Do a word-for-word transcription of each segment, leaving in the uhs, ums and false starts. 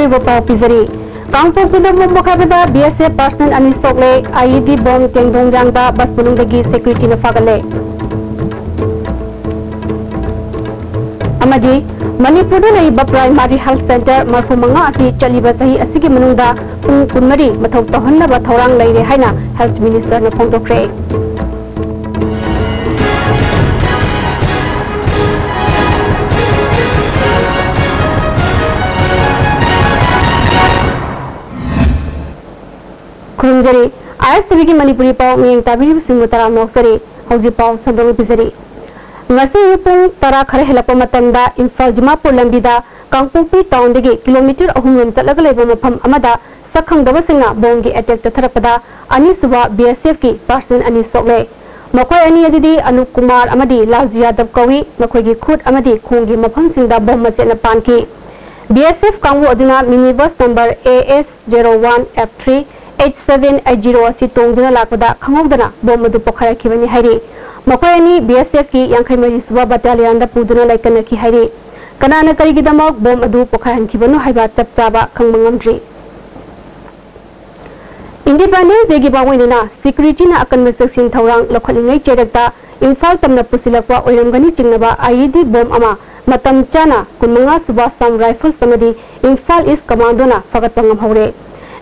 ꯑꯔꯣꯏꯕ ꯄꯥꯎ ꯄꯤꯖꯔꯤ꯫ ꯀꯥꯡꯄꯣꯛꯄꯤꯗ ꯕꯣꯝ ꯄꯣꯈꯥꯏꯕꯗ B S F personnel ꯑꯅꯤ ꯁꯣꯛꯂꯦ, I E D ꯕꯣꯝ ꯇꯦꯡꯗꯣꯡ ꯌꯥꯡꯕ ꯕꯁ ꯃꯅꯨꯡꯗꯒꯤ security ꯅ ꯐꯥꯒꯠꯂꯦ꯫ ꯑꯃꯗꯤ ꯃꯅꯤꯄꯨꯔꯗ ꯂꯩꯔꯤꯕ primary health centre ꯃꯔꯐꯨ ꯃꯉꯥ ꯑꯁꯤ ꯆꯠꯂꯤꯕ ꯆꯍꯤ ꯑꯁꯤꯒꯤ ꯃꯅꯨꯡꯗ ꯄꯨꯡ ꯀꯨꯟꯃꯔꯤ ꯃꯊꯧ ꯇꯧꯍꯟꯅꯕ ꯊꯧꯔꯥꯡ ꯂꯩꯔꯦ ꯍꯥꯏꯅ health minister ꯅ ꯐꯣꯡꯗꯣꯛꯈ꯭ꯔꯦ꯫ ꯈꯨꯔꯨꯝꯖꯔꯤ꯫ I S T V ꯒꯤ ꯃꯅꯤꯄꯨꯔꯤ ꯄꯥꯎ ꯃꯤꯠꯌꯦꯡ ꯇꯥꯕꯤꯔꯤꯕꯁꯤꯡꯕꯨ ꯇꯔꯥꯝꯅ ꯑꯣꯛꯆꯔꯤ꯫ ꯍꯧꯖꯤꯛ ꯄꯥꯎ ꯁꯟꯗꯣꯛꯅ ꯄꯤꯖꯔꯤ꯫ ꯉꯁꯤ ꯑꯌꯨꯛ ꯄꯨꯡ ꯇꯔꯥ ꯈꯔ ꯍꯦꯜꯂꯛꯄ ꯃꯇꯝꯗ ꯏꯝꯐꯥꯜ ꯗꯤꯃꯥꯄꯨꯔ ꯂꯝꯕꯤꯗ ꯀꯥꯡꯄꯣꯛꯄꯤ ꯇꯥꯎꯟꯗꯒꯤ ꯀꯤꯂꯣꯃꯤꯇꯔ ꯑꯍꯨꯝ ꯔꯣꯝ ꯆꯠꯂꯒ ꯂꯩꯕ ꯃꯐꯝ ꯑꯃꯗ ꯁꯛꯈꯪꯗꯕꯁꯤꯡꯅ ꯕꯣꯝꯒꯤ attack ꯆꯠꯊꯔꯛꯄꯗ ꯑꯅꯤꯁꯨꯕ B S F ꯀꯤ personnel ꯑꯅꯤ ꯁꯣꯛꯂꯦ꯫ ꯃꯈꯣꯏ ꯑꯅꯤ ꯑꯗꯨꯗꯤ ꯑꯅꯨꯞ ꯀꯨꯃꯥꯔ ꯑꯃꯗꯤ ꯂꯥꯜꯖꯤ ꯌꯥꯗꯕ ꯀꯧꯏ꯫ ꯃꯈꯣꯏꯒꯤ ꯈꯨꯠ ꯑꯃꯗꯤ ꯈꯣꯡꯒꯤ ꯃꯐꯝꯁꯤꯡꯗ ꯕꯣꯝ ꯃꯆꯦꯠꯅ ꯄꯥꯟꯈꯤ꯫ B S F ꯀꯥꯡꯕꯨ ꯑꯗꯨꯅ minibus number A S zero one F three eight seven eight zero ꯑꯁꯤ ꯇꯣꯡꯗꯨꯅ ꯂꯥꯛꯄꯗ ꯈꯪꯍꯧꯗꯅ ꯕꯣꯝ ꯑꯗꯨ ꯄꯣꯈꯥꯏꯔꯛꯈꯤꯕꯅꯤ ꯍꯥꯏꯔꯤ꯫ ꯃꯈꯣꯏ ꯑꯅꯤ B S F ꯀꯤ ꯌꯥꯡꯈꯩ ꯃꯔꯤ ꯁꯨꯕ battalionꯗ ꯄꯨꯗꯨꯅ ꯂꯩꯀꯠꯅꯈꯤ ꯍꯥꯏꯔꯤ꯫ ꯀꯅꯥꯅ ꯀꯔꯤꯒꯤꯗꯃꯛ ꯕꯣꯝ ꯑꯗꯨ ꯄꯣꯈꯥꯏꯍꯟꯈꯤꯕꯅꯣ ꯍꯥꯏꯕ ꯆꯞ ꯆꯥꯕ ꯈꯪꯕ ꯉꯝꯗ꯭ꯔꯤ꯫ Independence Dayꯒꯤ ꯃꯥꯡꯑꯣꯏꯅꯅ securityꯅ ꯑꯀꯟꯕ ꯆꯦꯛꯁꯤꯟ ꯊꯧꯔꯥꯡ ꯂꯧꯈꯠꯂꯤꯉꯩ ꯆꯩꯔꯛꯇ ꯏꯝꯐꯥꯜ ꯇꯝꯅ ꯄꯨꯁꯤꯜꯂꯛꯄ ꯑꯣꯏꯔꯝꯒꯅꯤ ꯆꯤꯡꯅꯕ I E D ꯕꯣꯝ ꯑꯃ ꯃꯇꯝ ꯆꯥꯅ ꯀꯨꯟꯃꯉꯥ ꯁꯨꯕ Assam Rifles ꯑꯃꯗꯤ ꯏꯝꯐꯥꯜ East Commandoꯅ ꯐꯒꯠꯄ ꯉꯝꯍꯧꯔꯦ꯫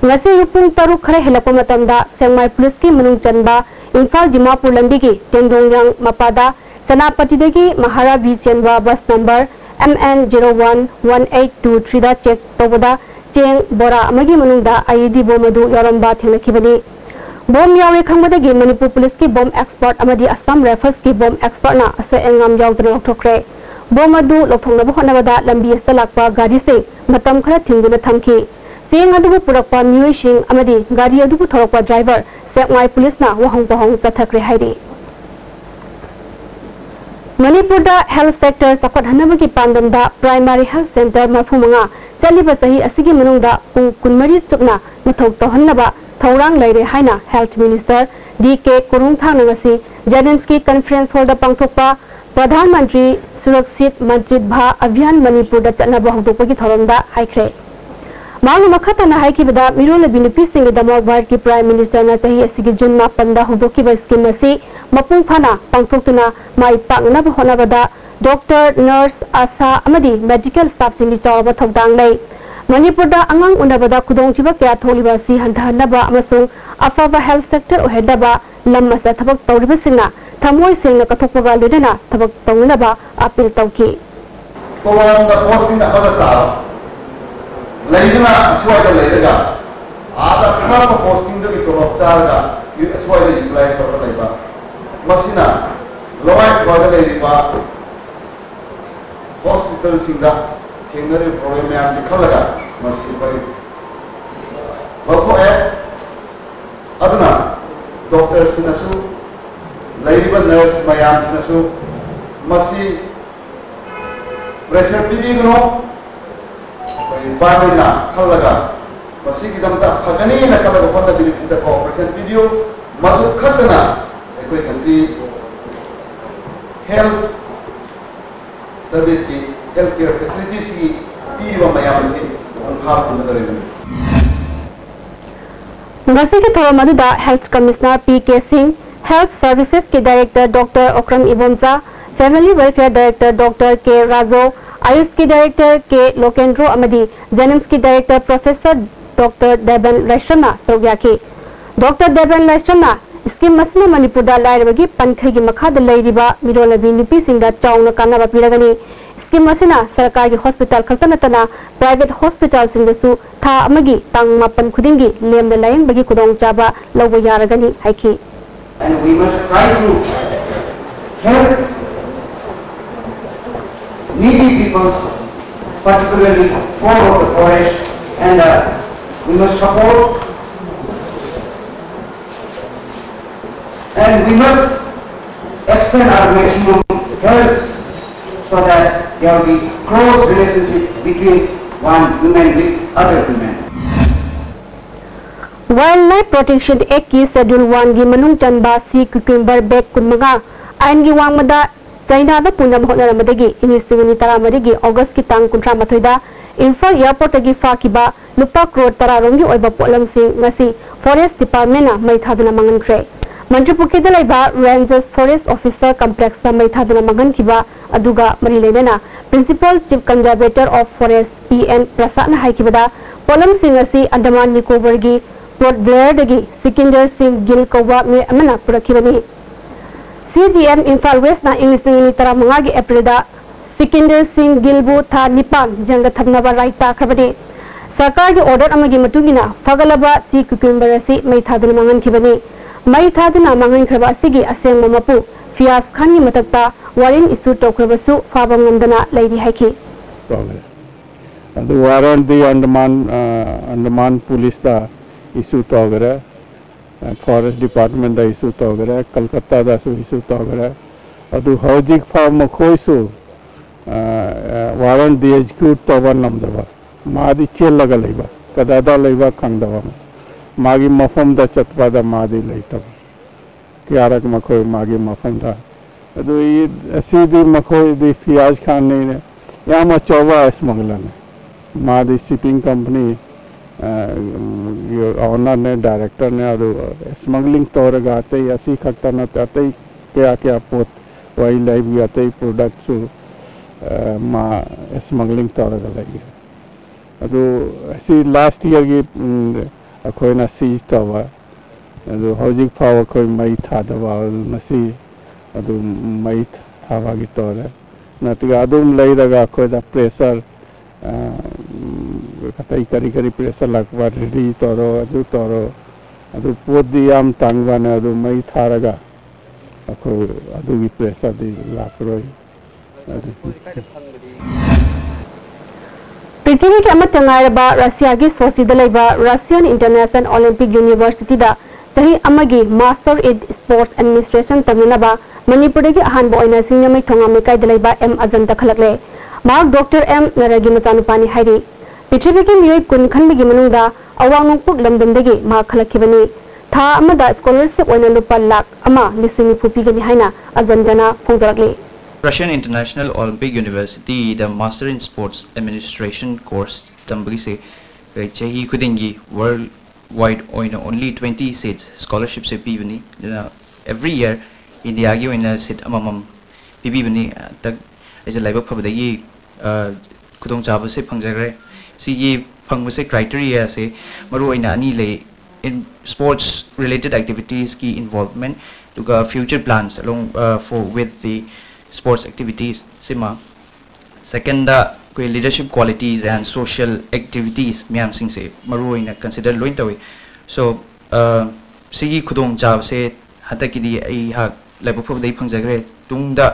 ꯉꯁꯤ ꯑꯌꯨꯛ ꯄꯨꯡ ꯇꯔꯨꯛ ꯈꯔ ꯍꯦꯜꯂꯛꯄ ꯃꯇꯝꯗ ꯁꯦꯛꯃꯥꯏ policeꯀꯤ ꯃꯅꯨꯡ ꯆꯟꯕ ꯏꯝꯐꯥꯜ ꯗꯤꯃꯥꯄꯨꯔ ꯂꯝꯕꯤꯒꯤ ꯇꯦꯡꯗꯣꯡꯌꯥꯡ ꯃꯄꯥꯗ ꯁꯦꯅꯥꯄꯇꯤꯗꯒꯤ ꯃꯍꯥꯔꯥꯕꯤ ꯆꯦꯟꯕ bus number M N zero one one eight two threeꯗ check ꯇꯧꯕꯗ ꯆꯦꯡ ꯕꯣꯔꯥ ꯑꯃꯒꯤ ꯃꯅꯨꯡꯗ I E D ꯕꯣꯝ ꯑꯗꯨ ꯌꯥꯎꯔꯝꯕ ꯊꯦꯡꯅꯈꯤꯕꯅꯤ꯫ ꯕꯣꯝ ꯌꯥꯎꯔꯦ ꯈꯪꯕꯗꯒꯤ ꯃꯅꯤꯄꯨꯔ policeꯀꯤ bomb expert ꯑꯃꯗꯤ Assam Riflesꯀꯤ bomb expertꯅ ꯑꯁꯣꯏ ꯑꯉꯥꯝ ꯌꯥꯎꯗꯅ ꯂꯧꯊꯣꯛꯈ꯭ꯔꯦ꯫ ꯕꯣꯝ ꯑꯗꯨ ꯂꯧꯊꯣꯛꯅꯕ ꯍꯣꯠꯅꯕꯗ ꯂꯝꯕꯤ ꯑꯁꯤꯗ ꯂꯥꯛꯄ ꯒꯥꯔꯤꯁꯤꯡ ꯃꯇꯝ ꯈꯔ ꯊꯤꯡꯗꯨꯅ ꯊꯝꯈꯤ꯫ ꯆꯦꯡ ꯑꯗꯨꯕꯨ ꯄꯨꯔꯛꯄ ꯃꯤꯑꯣꯏꯁꯤꯡ ꯑꯃꯗꯤ ꯒꯥꯔꯤ ꯑꯗꯨꯕꯨ ꯊꯧꯔꯛꯄ driver ꯁꯦꯛꯃꯥꯏ policeꯅ ꯋꯥꯍꯪ ꯄꯥꯎꯍꯪ ꯆꯠꯊꯈ꯭ꯔꯦ ꯍꯥꯏꯔꯤ꯫ ꯃꯅꯤꯄꯨꯔꯗ health sector ꯆꯥꯎꯈꯠꯍꯟꯅꯕꯒꯤ ꯄꯥꯟꯗꯝꯗ primary health centre ꯃꯔꯐꯨ ꯃꯉꯥ ꯆꯠꯂꯤꯕ ꯆꯍꯤ ꯑꯁꯤꯒꯤ ꯃꯅꯨꯡꯗ ꯄꯨꯡ ꯀꯨꯟꯃꯔꯤ ꯆꯨꯞꯅ ꯃꯊꯧ ꯇꯧꯍꯟꯅꯕ ꯊꯧꯔꯥꯡ ꯂꯩꯔꯦ ꯍꯥꯏꯅ health minister D K ꯀꯣꯔꯣꯡꯊꯥꯡꯅ ꯉꯁꯤ JNIMSꯀꯤ conference hallꯗ ꯄꯥꯡꯊꯣꯛꯄ ꯄ꯭ꯔꯙꯥꯟ ꯃꯟꯇ꯭ꯔꯤ ꯁꯨꯔꯛꯁꯤꯠ ꯃꯟꯇ꯭ꯔꯤꯠꯚꯥ ꯑꯚꯤꯌꯥꯟ ꯃꯅꯤꯄꯨꯔꯗ ꯆꯠꯅꯕ ꯍꯧꯗꯣꯛꯄꯒꯤ ꯊꯧꯔꯝꯗ ꯍꯥꯏꯈ꯭ꯔꯦ꯫ ꯃꯍꯥꯛꯅ ꯃꯈꯥ ꯇꯥꯅ ꯍꯥꯏꯈꯤꯕꯗ, ꯃꯤꯔꯣꯜꯂꯕꯤ ꯅꯨꯄꯤꯁꯤꯡꯒꯤꯗꯃꯛ ꯚꯥꯔꯠꯀꯤ Prime Ministerꯅ ꯆꯍꯤ ꯑꯁꯤꯒꯤ June ꯃꯥꯄꯟꯗ ꯍꯧꯗꯣꯛꯈꯤꯕ scheme ꯑꯁꯤ ꯃꯄꯨꯡ ꯐꯥꯅ ꯄꯥꯡꯊꯣꯛꯇꯨꯅ ꯃꯥꯏ ꯄꯥꯛꯅꯅꯕ ꯍꯣꯠꯅꯕꯗ doctor, nurse, ASHA ꯑꯃꯗꯤ medical staffꯁꯤꯡꯒꯤ ꯆꯥꯎꯔꯕ ꯊꯧꯗꯥꯡ ꯂꯩ꯫ ꯃꯅꯤꯄꯨꯔꯗ ꯑꯉꯥꯡ ꯎꯅꯕꯗ ꯈꯨꯗꯣꯡꯊꯤꯕ ꯀꯌꯥ ꯊꯣꯛꯂꯤꯕ ꯑꯁꯤ ꯍꯟꯊꯍꯟꯅꯕ ꯑꯃꯁꯨꯡ ꯑꯐꯕ health sector ꯑꯣꯏꯍꯟꯅꯕ ꯂꯝ ꯑꯁꯤꯗ ꯊꯕꯛ ꯇꯧꯔꯤꯕꯁꯤꯡꯅ ꯊꯃꯣꯏ ꯁꯦꯡꯅ ꯀꯠꯊꯣꯛꯄꯒ ꯂꯣꯏꯅꯅ ꯊꯕꯛ ꯇꯧꯅꯅꯕ appeal ꯇꯧꯈꯤ꯫ ꯇꯣꯂꯣꯝꯗ posting ꯑꯃꯗ ꯇꯥꯕ ꯂꯩꯗꯨꯅ ꯑꯁ꯭ꯋꯥꯏꯗ ꯂꯩꯔꯒ ꯑꯥꯗ ꯑꯊꯥꯞꯄ postingꯗꯒꯤ ꯇꯣꯂꯣꯞ ꯆꯥꯔꯒ ꯑꯁ꯭ꯋꯥꯏꯗ utilize ꯇꯧꯔꯒ ꯂꯩꯕ, ꯃꯁꯤꯅ ꯂꯋꯥꯏ ꯊꯋꯥꯏꯗ ꯂꯩꯔꯤꯕ hospitalꯁꯤꯡꯗ ꯊꯦꯡꯅꯔꯤꯕ problem ꯃꯌꯥꯝꯁꯤ ꯈꯜꯂꯒ ꯃꯁꯤ ꯑꯩꯈꯣꯏ ꯂꯧꯊꯣꯛꯑꯦ꯫ ꯑꯗꯨꯅ doctorꯁꯤꯡꯅꯁꯨ, ꯂꯩꯔꯤꯕ nurse ꯃꯌꯥꯝꯁꯤꯅꯁꯨ ꯃꯁꯤ pressure ꯄꯤꯕꯤꯒꯅꯨ꯫ ꯑꯩꯈꯣꯏ departmentꯅ ꯈꯜꯂꯒ ꯃꯁꯤꯒꯤꯗꯃꯛꯇ ꯐꯒꯅꯤꯅ ꯈꯜꯂꯒ ꯍꯣꯠꯅꯕꯤꯔꯤꯕꯁꯤꯗ cooperation ꯄꯤꯕꯤꯌꯨ꯫ ꯃꯗꯨ ꯈꯛꯇꯅ ꯑꯩꯈꯣꯏ ꯉꯁꯤ health serviceꯀꯤ, health care facilitiesꯀꯤ ꯄꯤꯔꯤꯕ ꯃꯌꯥꯝ ꯑꯁꯤ ꯃꯄꯨꯡ ꯐꯥꯕ ꯊꯝꯒꯗꯧꯔꯤꯕꯅꯤ꯫ ꯉꯁꯤꯒꯤ ꯊꯧꯔꯝ ꯑꯗꯨꯗ Health Commissioner ꯄꯤ ꯀꯦ ꯁꯤꯡ, Health Servicesꯀꯤ Director Doctor Okram Ibomcha, Family Welfare Director Doctor ꯀꯦ ꯔꯥꯖꯣ, AYUSꯀꯤ Director ꯀꯦ ꯂꯣꯀꯦꯟꯗ꯭ꯔꯣ ꯑꯃꯗꯤ JANIMSꯀꯤ Director Professor Doctor ꯗꯦꯕꯟ ꯂꯥꯏꯁ꯭ꯔꯝꯅ ꯁꯔꯨꯛ ꯌꯥꯈꯤ꯫ Doctor ꯗꯦꯕꯟ ꯂꯥꯏꯁ꯭ꯔꯝꯅ scheme ꯑꯁꯤꯅ ꯃꯅꯤꯄꯨꯔꯗ ꯂꯥꯏꯔꯕꯒꯤ ꯄꯟꯈꯩꯒꯤ ꯃꯈꯥꯗ ꯂꯩꯔꯤꯕ ꯃꯤꯔꯣꯜꯂꯕꯤ ꯅꯨꯄꯤꯁꯤꯡꯗ ꯆꯥꯎꯅ ꯀꯥꯟꯅꯕ ꯄꯤꯔꯒꯅꯤ꯫ Scheme ꯑꯁꯤꯅ ꯁꯔꯀꯥꯔꯒꯤ hospital ꯈꯛꯇ ꯅꯠꯇꯅ private hospitalꯁꯤꯡꯗꯁꯨ ꯊꯥ ꯑꯃꯒꯤ ꯇꯥꯡ ꯃꯥꯄꯟ ꯈꯨꯗꯤꯡꯒꯤ ꯂꯦꯝꯅ ꯂꯥꯌꯦꯡꯕꯒꯤ ꯈꯨꯗꯣꯡꯆꯥꯕ ꯂꯧꯕ ꯌꯥꯔꯒꯅꯤ ꯍꯥꯏꯈꯤ꯫ And we must try to help needy peoples, particularly poor of the poorest, and uh, we must support and we must extend our maximum help so that there will be close relationship between one woman with other women. Wildlife Protection Actꯀꯤ Schedule Oneꯒꯤ ꯃꯅꯨꯡ ꯆꯟꯕ sea cucumber bag ꯀꯨꯟꯃꯉꯥ ꯑꯥꯏꯟꯒꯤ ꯋꯥꯡꯃꯗ ꯆꯥꯏꯅꯥꯗ ꯄꯨꯅꯕ ꯍꯣꯠꯅꯔꯝꯕꯗꯒꯤ ꯏꯪ ꯂꯤꯁꯤꯡ ꯑꯅꯤ ꯇꯔꯥꯃꯔꯤꯒꯤ Augustꯀꯤ ꯇꯥꯡ ꯀꯨꯟꯊ꯭ꯔꯥ ꯃꯥꯊꯣꯏꯗ ꯏꯝꯐꯥꯜ ꯑꯦꯌꯔꯄꯣꯔꯠꯇꯒꯤ ꯐꯥꯈꯤꯕ ꯂꯨꯄꯥ ꯀ꯭ꯔꯣꯔ ꯇꯔꯥ ꯔꯣꯝꯒꯤ ꯑꯣꯏꯕ ꯄꯣꯠꯂꯝꯁꯤꯡ ꯉꯁꯤ ꯐꯣꯔꯦꯁ ꯗꯤꯄꯥꯔꯠꯃꯦꯟꯅ ꯃꯩ ꯊꯥꯗꯨꯅ ꯃꯥꯡꯍꯟꯈ꯭ꯔꯦ꯫ ꯃꯟꯇ꯭ꯔꯤ ꯄꯨꯈ꯭ꯔꯤꯗ ꯂꯩꯕ ꯔꯦꯟꯖꯔꯁ ꯐꯣꯔꯦꯁ ꯑꯣꯐꯤꯁꯔ ꯀꯝꯄ꯭ꯂꯦꯛꯁꯇ ꯃꯩ ꯊꯥꯗꯨꯅ ꯃꯥꯡꯍꯟꯈꯤꯕ ꯑꯗꯨꯒ ꯃꯔꯤ ꯂꯩꯅꯅ Principal Chief Conservator of Forest, P N Prasad ꯅ ꯍꯥꯏꯈꯤꯕꯗ, ꯄꯣꯠꯂꯝꯁꯤꯡ ꯑꯁꯤ ꯑꯟꯗꯃꯥꯟ ꯅꯤꯀꯣꯕꯔꯒꯤ ꯄꯣꯔꯠ ꯕ꯭ꯂꯦꯌꯔꯗꯒꯤ ꯁꯤꯀꯤꯟꯗꯔ ꯁꯤꯡ ꯒꯤꯜ ꯀꯧꯕ ꯃꯤꯑꯣꯏ ꯑꯃꯅ ꯄꯨꯔꯛꯈꯤꯕꯅꯤ꯫ ꯁꯤ ꯖꯤ ꯑꯦꯝ ꯏꯝꯐꯥꯜ ꯋꯦꯁꯅ ꯏꯪ ꯂꯤꯁꯤꯡ ꯑꯅꯤ ꯇꯔꯥꯃꯉꯥꯒꯤ ꯑꯦꯄ꯭ꯔꯤꯜꯗ ꯁꯤꯀꯤꯟꯗꯔ ꯁꯤꯡ ꯒꯤꯜꯕꯨ ꯊꯥ ꯅꯤꯄꯥꯟ ꯖꯦꯜꯗ ꯊꯝꯅꯕ ꯔꯥꯏ ꯇꯥꯈ꯭ꯔꯕꯅꯤ꯫ ꯁꯔꯀꯥꯔꯒꯤ ꯑꯣꯔꯗꯔ ꯑꯃꯒꯤ ꯃꯇꯨꯡ ꯏꯟꯅ ꯐꯒꯠꯂꯕ ꯁꯤ ꯀ꯭ꯌꯨꯀ꯭ꯌꯨꯝꯕꯔ ꯑꯁꯤ ꯃꯩ ꯊꯥꯗꯨꯅ ꯃꯥꯡꯍꯟꯈꯤꯕꯅꯤ꯫ ꯃꯩ ꯊꯥꯗꯨꯅ ꯃꯥꯡꯍꯟꯈ꯭ꯔꯕ ꯑꯁꯤꯒꯤ ꯑꯁꯦꯡꯕ ꯃꯄꯨ ꯐꯤꯌꯥꯖ ꯈꯥꯟꯒꯤ ꯃꯊꯛꯇ ꯋꯥꯔꯦꯟ ꯏꯁꯨ ꯇꯧꯈ꯭ꯔꯕꯁꯨ ꯐꯥꯕ ꯉꯝꯗꯅ ꯂꯩꯔꯤ ꯍꯥꯏꯈꯤ꯫ ꯇꯧꯈ꯭ꯔꯦ꯫ ꯑꯗꯨ ꯋꯥꯔꯦꯟꯗꯤ ꯑꯟꯗꯃꯥꯟ, ꯑ, ꯑꯟꯗꯃꯥꯟ ꯄꯨꯂꯤꯁꯇ ꯏꯁꯨ ꯇꯧꯈ꯭ꯔꯦ, ꯑ, ꯐꯣꯔꯦꯁ ꯗꯤꯄꯥꯔꯠꯃꯦꯟꯗ ꯏꯁꯨ ꯇꯧꯈ꯭ꯔꯦ, ꯀꯜꯀꯠꯇꯥꯗꯁꯨ ꯏꯁꯨ ꯇꯧꯈ꯭ꯔꯦ꯫ ꯑꯗꯨ ꯍꯧꯖꯤꯛ ꯐꯥꯎ ꯃꯈꯣꯏꯁꯨ, ꯑ, ꯑ, ꯋꯥꯔꯦꯟꯗꯤ ꯑꯦꯛꯖꯤꯀ꯭ꯌꯨꯠ ꯇꯧꯕ ꯉꯝꯗꯕ, ꯃꯥꯗꯤ ꯆꯦꯜꯂꯒ ꯂꯩꯕ, ꯀꯗꯥꯏꯗ ꯂꯩꯕ ꯈꯪꯗꯕ, ꯃꯥꯒꯤ ꯃꯐꯝꯗ ꯆꯠꯄꯗ ꯃꯥꯗꯤ ꯂꯩꯇꯕ꯫ ꯀꯌꯥꯔꯛ ꯃꯈꯣꯏ ꯃꯥꯒꯤ ꯃꯐꯝꯗ꯫ ꯑꯗꯨ ꯑꯩ, ꯑꯁꯤꯗꯤ ꯃꯈꯣꯏꯗꯤ ꯐꯤꯌꯥꯖ ꯈꯥꯟꯅꯤꯅꯦ, ꯌꯥꯝ ꯑꯆꯧꯕ ꯁ꯭ꯃꯒꯂꯔꯅꯤ꯫ ꯃꯥꯗꯤ ꯁꯤꯞꯄꯤꯡ ꯀꯝꯄꯅꯤ, ꯑ, ꯎꯝ, ꯑꯣꯅꯔꯅꯦ, ꯗꯥꯏꯔꯦꯛꯇꯔꯅꯦ, ꯑꯗꯨ ꯁ꯭ꯃꯒꯂꯤꯡ ꯇꯧꯔꯒ ꯑꯇꯩ ꯑꯁꯤ ꯈꯛꯇ ꯅꯠꯇꯦ, ꯑꯇꯩ ꯀꯌꯥ ꯀꯌꯥ ꯄꯣꯠ, ꯋꯥꯏꯜ ꯂꯥꯏꯐꯀꯤ ꯑꯇꯩ ꯄ꯭ꯔꯣꯗꯛꯁꯨ, ꯑ, ꯃꯥ ꯁ꯭ꯃꯒꯂꯤꯡ ꯇꯧꯔꯒ ꯂꯩꯌꯦ꯫ ꯑꯗꯨ ꯑꯁꯤ ꯂꯥꯁ ꯏꯌꯔꯒꯤ, ꯎꯝ, ꯑꯩꯈꯣꯏꯅ ꯁꯤꯖ ꯇꯧꯕ꯫ ꯑꯗꯨ ꯍꯧꯖꯤꯛ ꯐꯥꯎ ꯑꯩꯈꯣꯏ ꯃꯩ ꯊꯥꯗꯕ ꯃꯁꯤ ꯑꯗꯨꯝ ꯃꯩ ꯊꯥꯕꯒꯤ ꯇꯧꯔꯦ꯫ ꯅꯠꯇ꯭ꯔꯒ ꯑꯗꯨꯝ ꯂꯩꯔꯒ ꯑꯩꯈꯣꯏꯗ ꯄ꯭ꯔꯦꯁꯔ, ꯑ, ꯎꯝ, ꯑꯇꯩ ꯀꯔꯤ ꯀꯔꯤ ꯄ꯭ꯔꯦꯁꯔ ꯂꯥꯛꯄ, ꯔꯦꯗꯤ ꯇꯧꯔꯣ, ꯑꯗꯨ ꯇꯧꯔꯣ, ꯑꯗꯨ ꯄꯣꯠꯇꯤ ꯌꯥꯝ ꯇꯥꯡꯕꯅꯦ, ꯑꯗꯨ ꯃꯩ ꯊꯥꯔꯒ ꯑꯩꯈꯣꯏ ꯑꯗꯨꯒꯤ ꯄ꯭ꯔꯦꯁꯔꯗꯤ ꯂꯥꯛꯂꯣꯏ꯫ ꯑꯗꯨ ꯄ꯭ꯔꯤꯊꯤꯕꯤꯒꯤ ꯑꯃꯠꯇ ꯉꯥꯏꯔꯕ ꯔꯁꯤꯌꯥꯒꯤ ꯁꯣꯆꯤꯗ ꯂꯩꯕ Russian International Olympic Universityꯗ ꯆꯍꯤ ꯑꯃꯒꯤ Master in Sports Administration ꯇꯝꯅꯅꯕ ꯃꯅꯤꯄꯨꯔꯗꯒꯤ ꯑꯍꯥꯟꯕ ꯑꯣꯏꯅ ꯁꯤꯡꯖꯃꯩ ꯊꯣꯉꯥꯝ ꯂꯩꯀꯥꯏꯗ ꯂꯩꯕ ꯑꯦꯝ ꯑꯖꯟꯇ ꯈꯜꯂꯛꯂꯦ꯫ ꯃꯍꯥꯛ ꯗꯣꯛꯇꯔ ꯑꯦꯝ ꯅꯔꯒꯤ ꯃꯆꯥꯅꯨꯄꯥꯅꯤ ꯍꯥꯏꯔꯤ꯫ ꯄ꯭ꯔꯤꯊꯤꯕꯤꯒꯤ ꯃꯤꯑꯣꯏ ꯀꯨꯟ ꯈꯟꯕꯒꯤ ꯃꯅꯨꯡꯗ ꯑꯋꯥꯡ ꯅꯣꯡꯄꯣꯛ ꯂꯝꯗꯝꯗꯒꯤ ꯃꯍꯥꯛ ꯈꯜꯂꯛꯈꯤꯕꯅꯤ꯫ ꯊꯥ ꯑꯃꯗ ꯁ꯭ꯀꯣꯂꯔꯁꯤꯞ ꯑꯣꯏꯅ ꯂꯨꯄꯥ ꯂꯥꯈ ꯑꯃ ꯂꯤꯁꯤꯡ ꯅꯤꯐꯨ ꯄꯤꯒꯅꯤ ꯍꯥꯏꯅ ꯑꯖꯟꯇꯅ ꯐꯣꯡꯗꯣꯔꯛꯂꯤ꯫ Russian International Olympic University the Master in Sports Administration course ꯇꯝꯕꯒꯤꯁꯦ, ꯑꯩꯈꯣꯏ ꯆꯍꯤ ꯈꯨꯗꯤꯡꯒꯤ world wide ꯑꯣꯏꯅ only twenty seats scholarship ꯁꯦ ꯄꯤꯕꯅꯤ꯫ ꯑꯗꯨꯅ every year ꯏꯟꯗꯤꯌꯥꯒꯤ ꯑꯣꯏꯅ seat ꯑꯃꯃꯝ ꯄꯤꯕꯤꯕꯅꯤ꯫ ꯍꯟꯗꯛ ꯑꯩꯁꯦ ꯂꯥꯏꯕꯛ ꯐꯕꯗꯒꯤ, ꯑ, ꯈꯨꯗꯣꯡꯆꯥꯕꯁꯦ ꯐꯪꯖꯈ꯭ꯔꯦ꯫ ꯁꯤꯒꯤ ꯐꯪꯕꯁꯦ criteria ꯁꯦ ꯃꯔꯨꯑꯣꯏꯅ ꯑꯅꯤ ꯂꯩ꯫ In sports related activities ꯀꯤ involvement, ꯑꯗꯨꯒ future plans along, uh, for with the sports activities ꯁꯤꯃ꯫ Second ꯗ ꯑꯩꯈꯣꯏ leadership qualities and social activities ꯃꯌꯥꯝꯁꯤꯡꯁꯦ ꯃꯔꯨꯑꯣꯏꯅ consider ꯂꯣꯏ ꯇꯧꯏ꯫ So, uh, ꯁꯤꯒꯤ ꯈꯨꯗꯣꯡꯆꯥꯕꯁꯦ ꯍꯟꯗꯛꯀꯤꯗꯤ ꯑꯩꯍꯥꯛ ꯂꯥꯏꯕꯛ ꯐꯕꯗꯒꯤ ꯐꯪꯖꯈ꯭ꯔꯦ꯫ ꯇꯨꯡꯗ